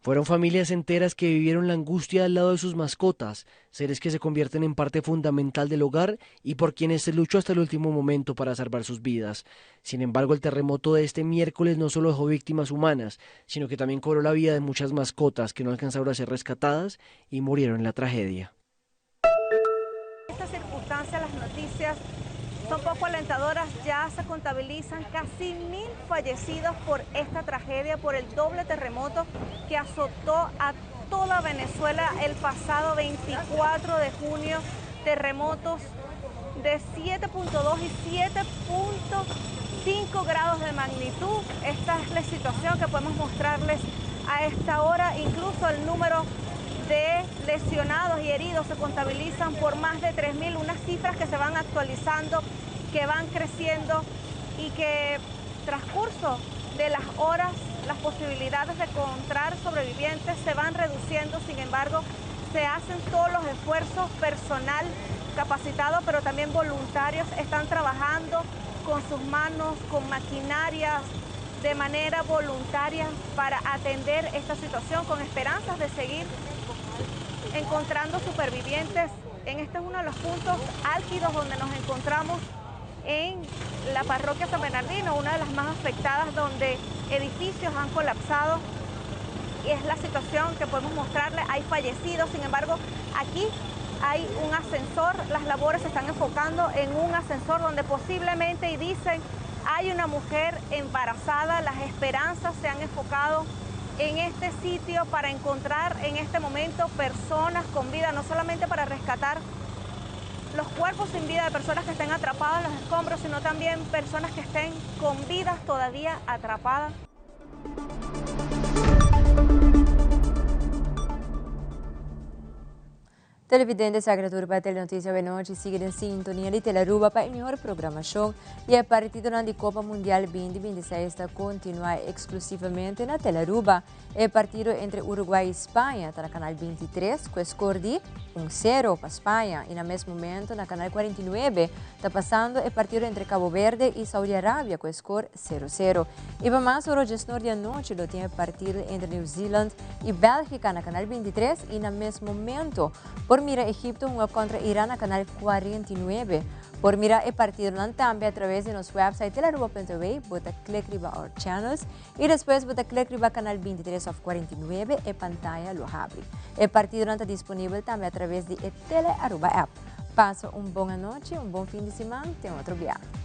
Fueron familias enteras que vivieron la angustia al lado de sus mascotas, seres que se convierten en parte fundamental del hogar y por quienes se luchó hasta el último momento para salvar sus vidas. Sin embargo, el terremoto de este miércoles no solo dejó víctimas humanas, sino que también cobró la vida de muchas mascotas que no alcanzaron a ser rescatadas y murieron en la tragedia. En estas circunstancias, las noticias son poco alentadoras. Ya se contabilizan casi 1.000 fallecidos por esta tragedia, por el doble terremoto que azotó a toda Venezuela el pasado 24 de junio. Terremotos de 7.2 y 7.5 grados de magnitud. Esta es la situación que podemos mostrarles a esta hora. Incluso el número de lesionados y heridos se contabilizan por más de 3.000, unas cifras que se van actualizando, que van creciendo y que transcurso de las horas las posibilidades de encontrar sobrevivientes se van reduciendo. Sin embargo, se hacen todos los esfuerzos, personal capacitado, pero también voluntarios están trabajando con sus manos, con maquinarias, de manera voluntaria para atender esta situación, con esperanzas de seguir encontrando supervivientes. En este es uno de los puntos álgidos donde nos encontramos en la parroquia San Bernardino, una de las más afectadas, donde edificios han colapsado. Y es la situación que podemos mostrarle. Hay fallecidos, sin embargo, aquí hay un ascensor. Las labores se están enfocando en un ascensor donde posiblemente, y dicen, hay una mujer embarazada. Las esperanzas se han enfocado en este sitio para encontrar en este momento personas con vida, no solamente para rescatar los cuerpos sin vida de personas que estén atrapadas en los escombros, sino también personas que estén con vidas todavía atrapadas. Televidente Sagra Turba Telenoticia Benochi sigue en sintonía de Telearuba para el mejor programación y el partido de Copa Mundial 2026 está continúa exclusivamente na Telearuba. El partido entre Uruguay y España está na Canal 23 con score de 1-0 para España y en el mismo momento na Canal 49 está pasando el partido entre Cabo Verde y Saudi Arabia con score 0-0. Y para más, oro de anoche lo tiene partido entre New Zealand y Bélgica na Canal 23 y en el mismo momento por mira Egipto hunga contra Irán na Canal 49. Por mira e partidonan tambe a traves di nos website telearuba.aw, bo ta click riba Our Channels y despues bo ta click riba Canal 23 of 49, e pantaya lo habri. E partidonan ta disponibel tambe a traves di e Telearuba app. Pasa un bon anochi, un bon fin di siman, te otro bia.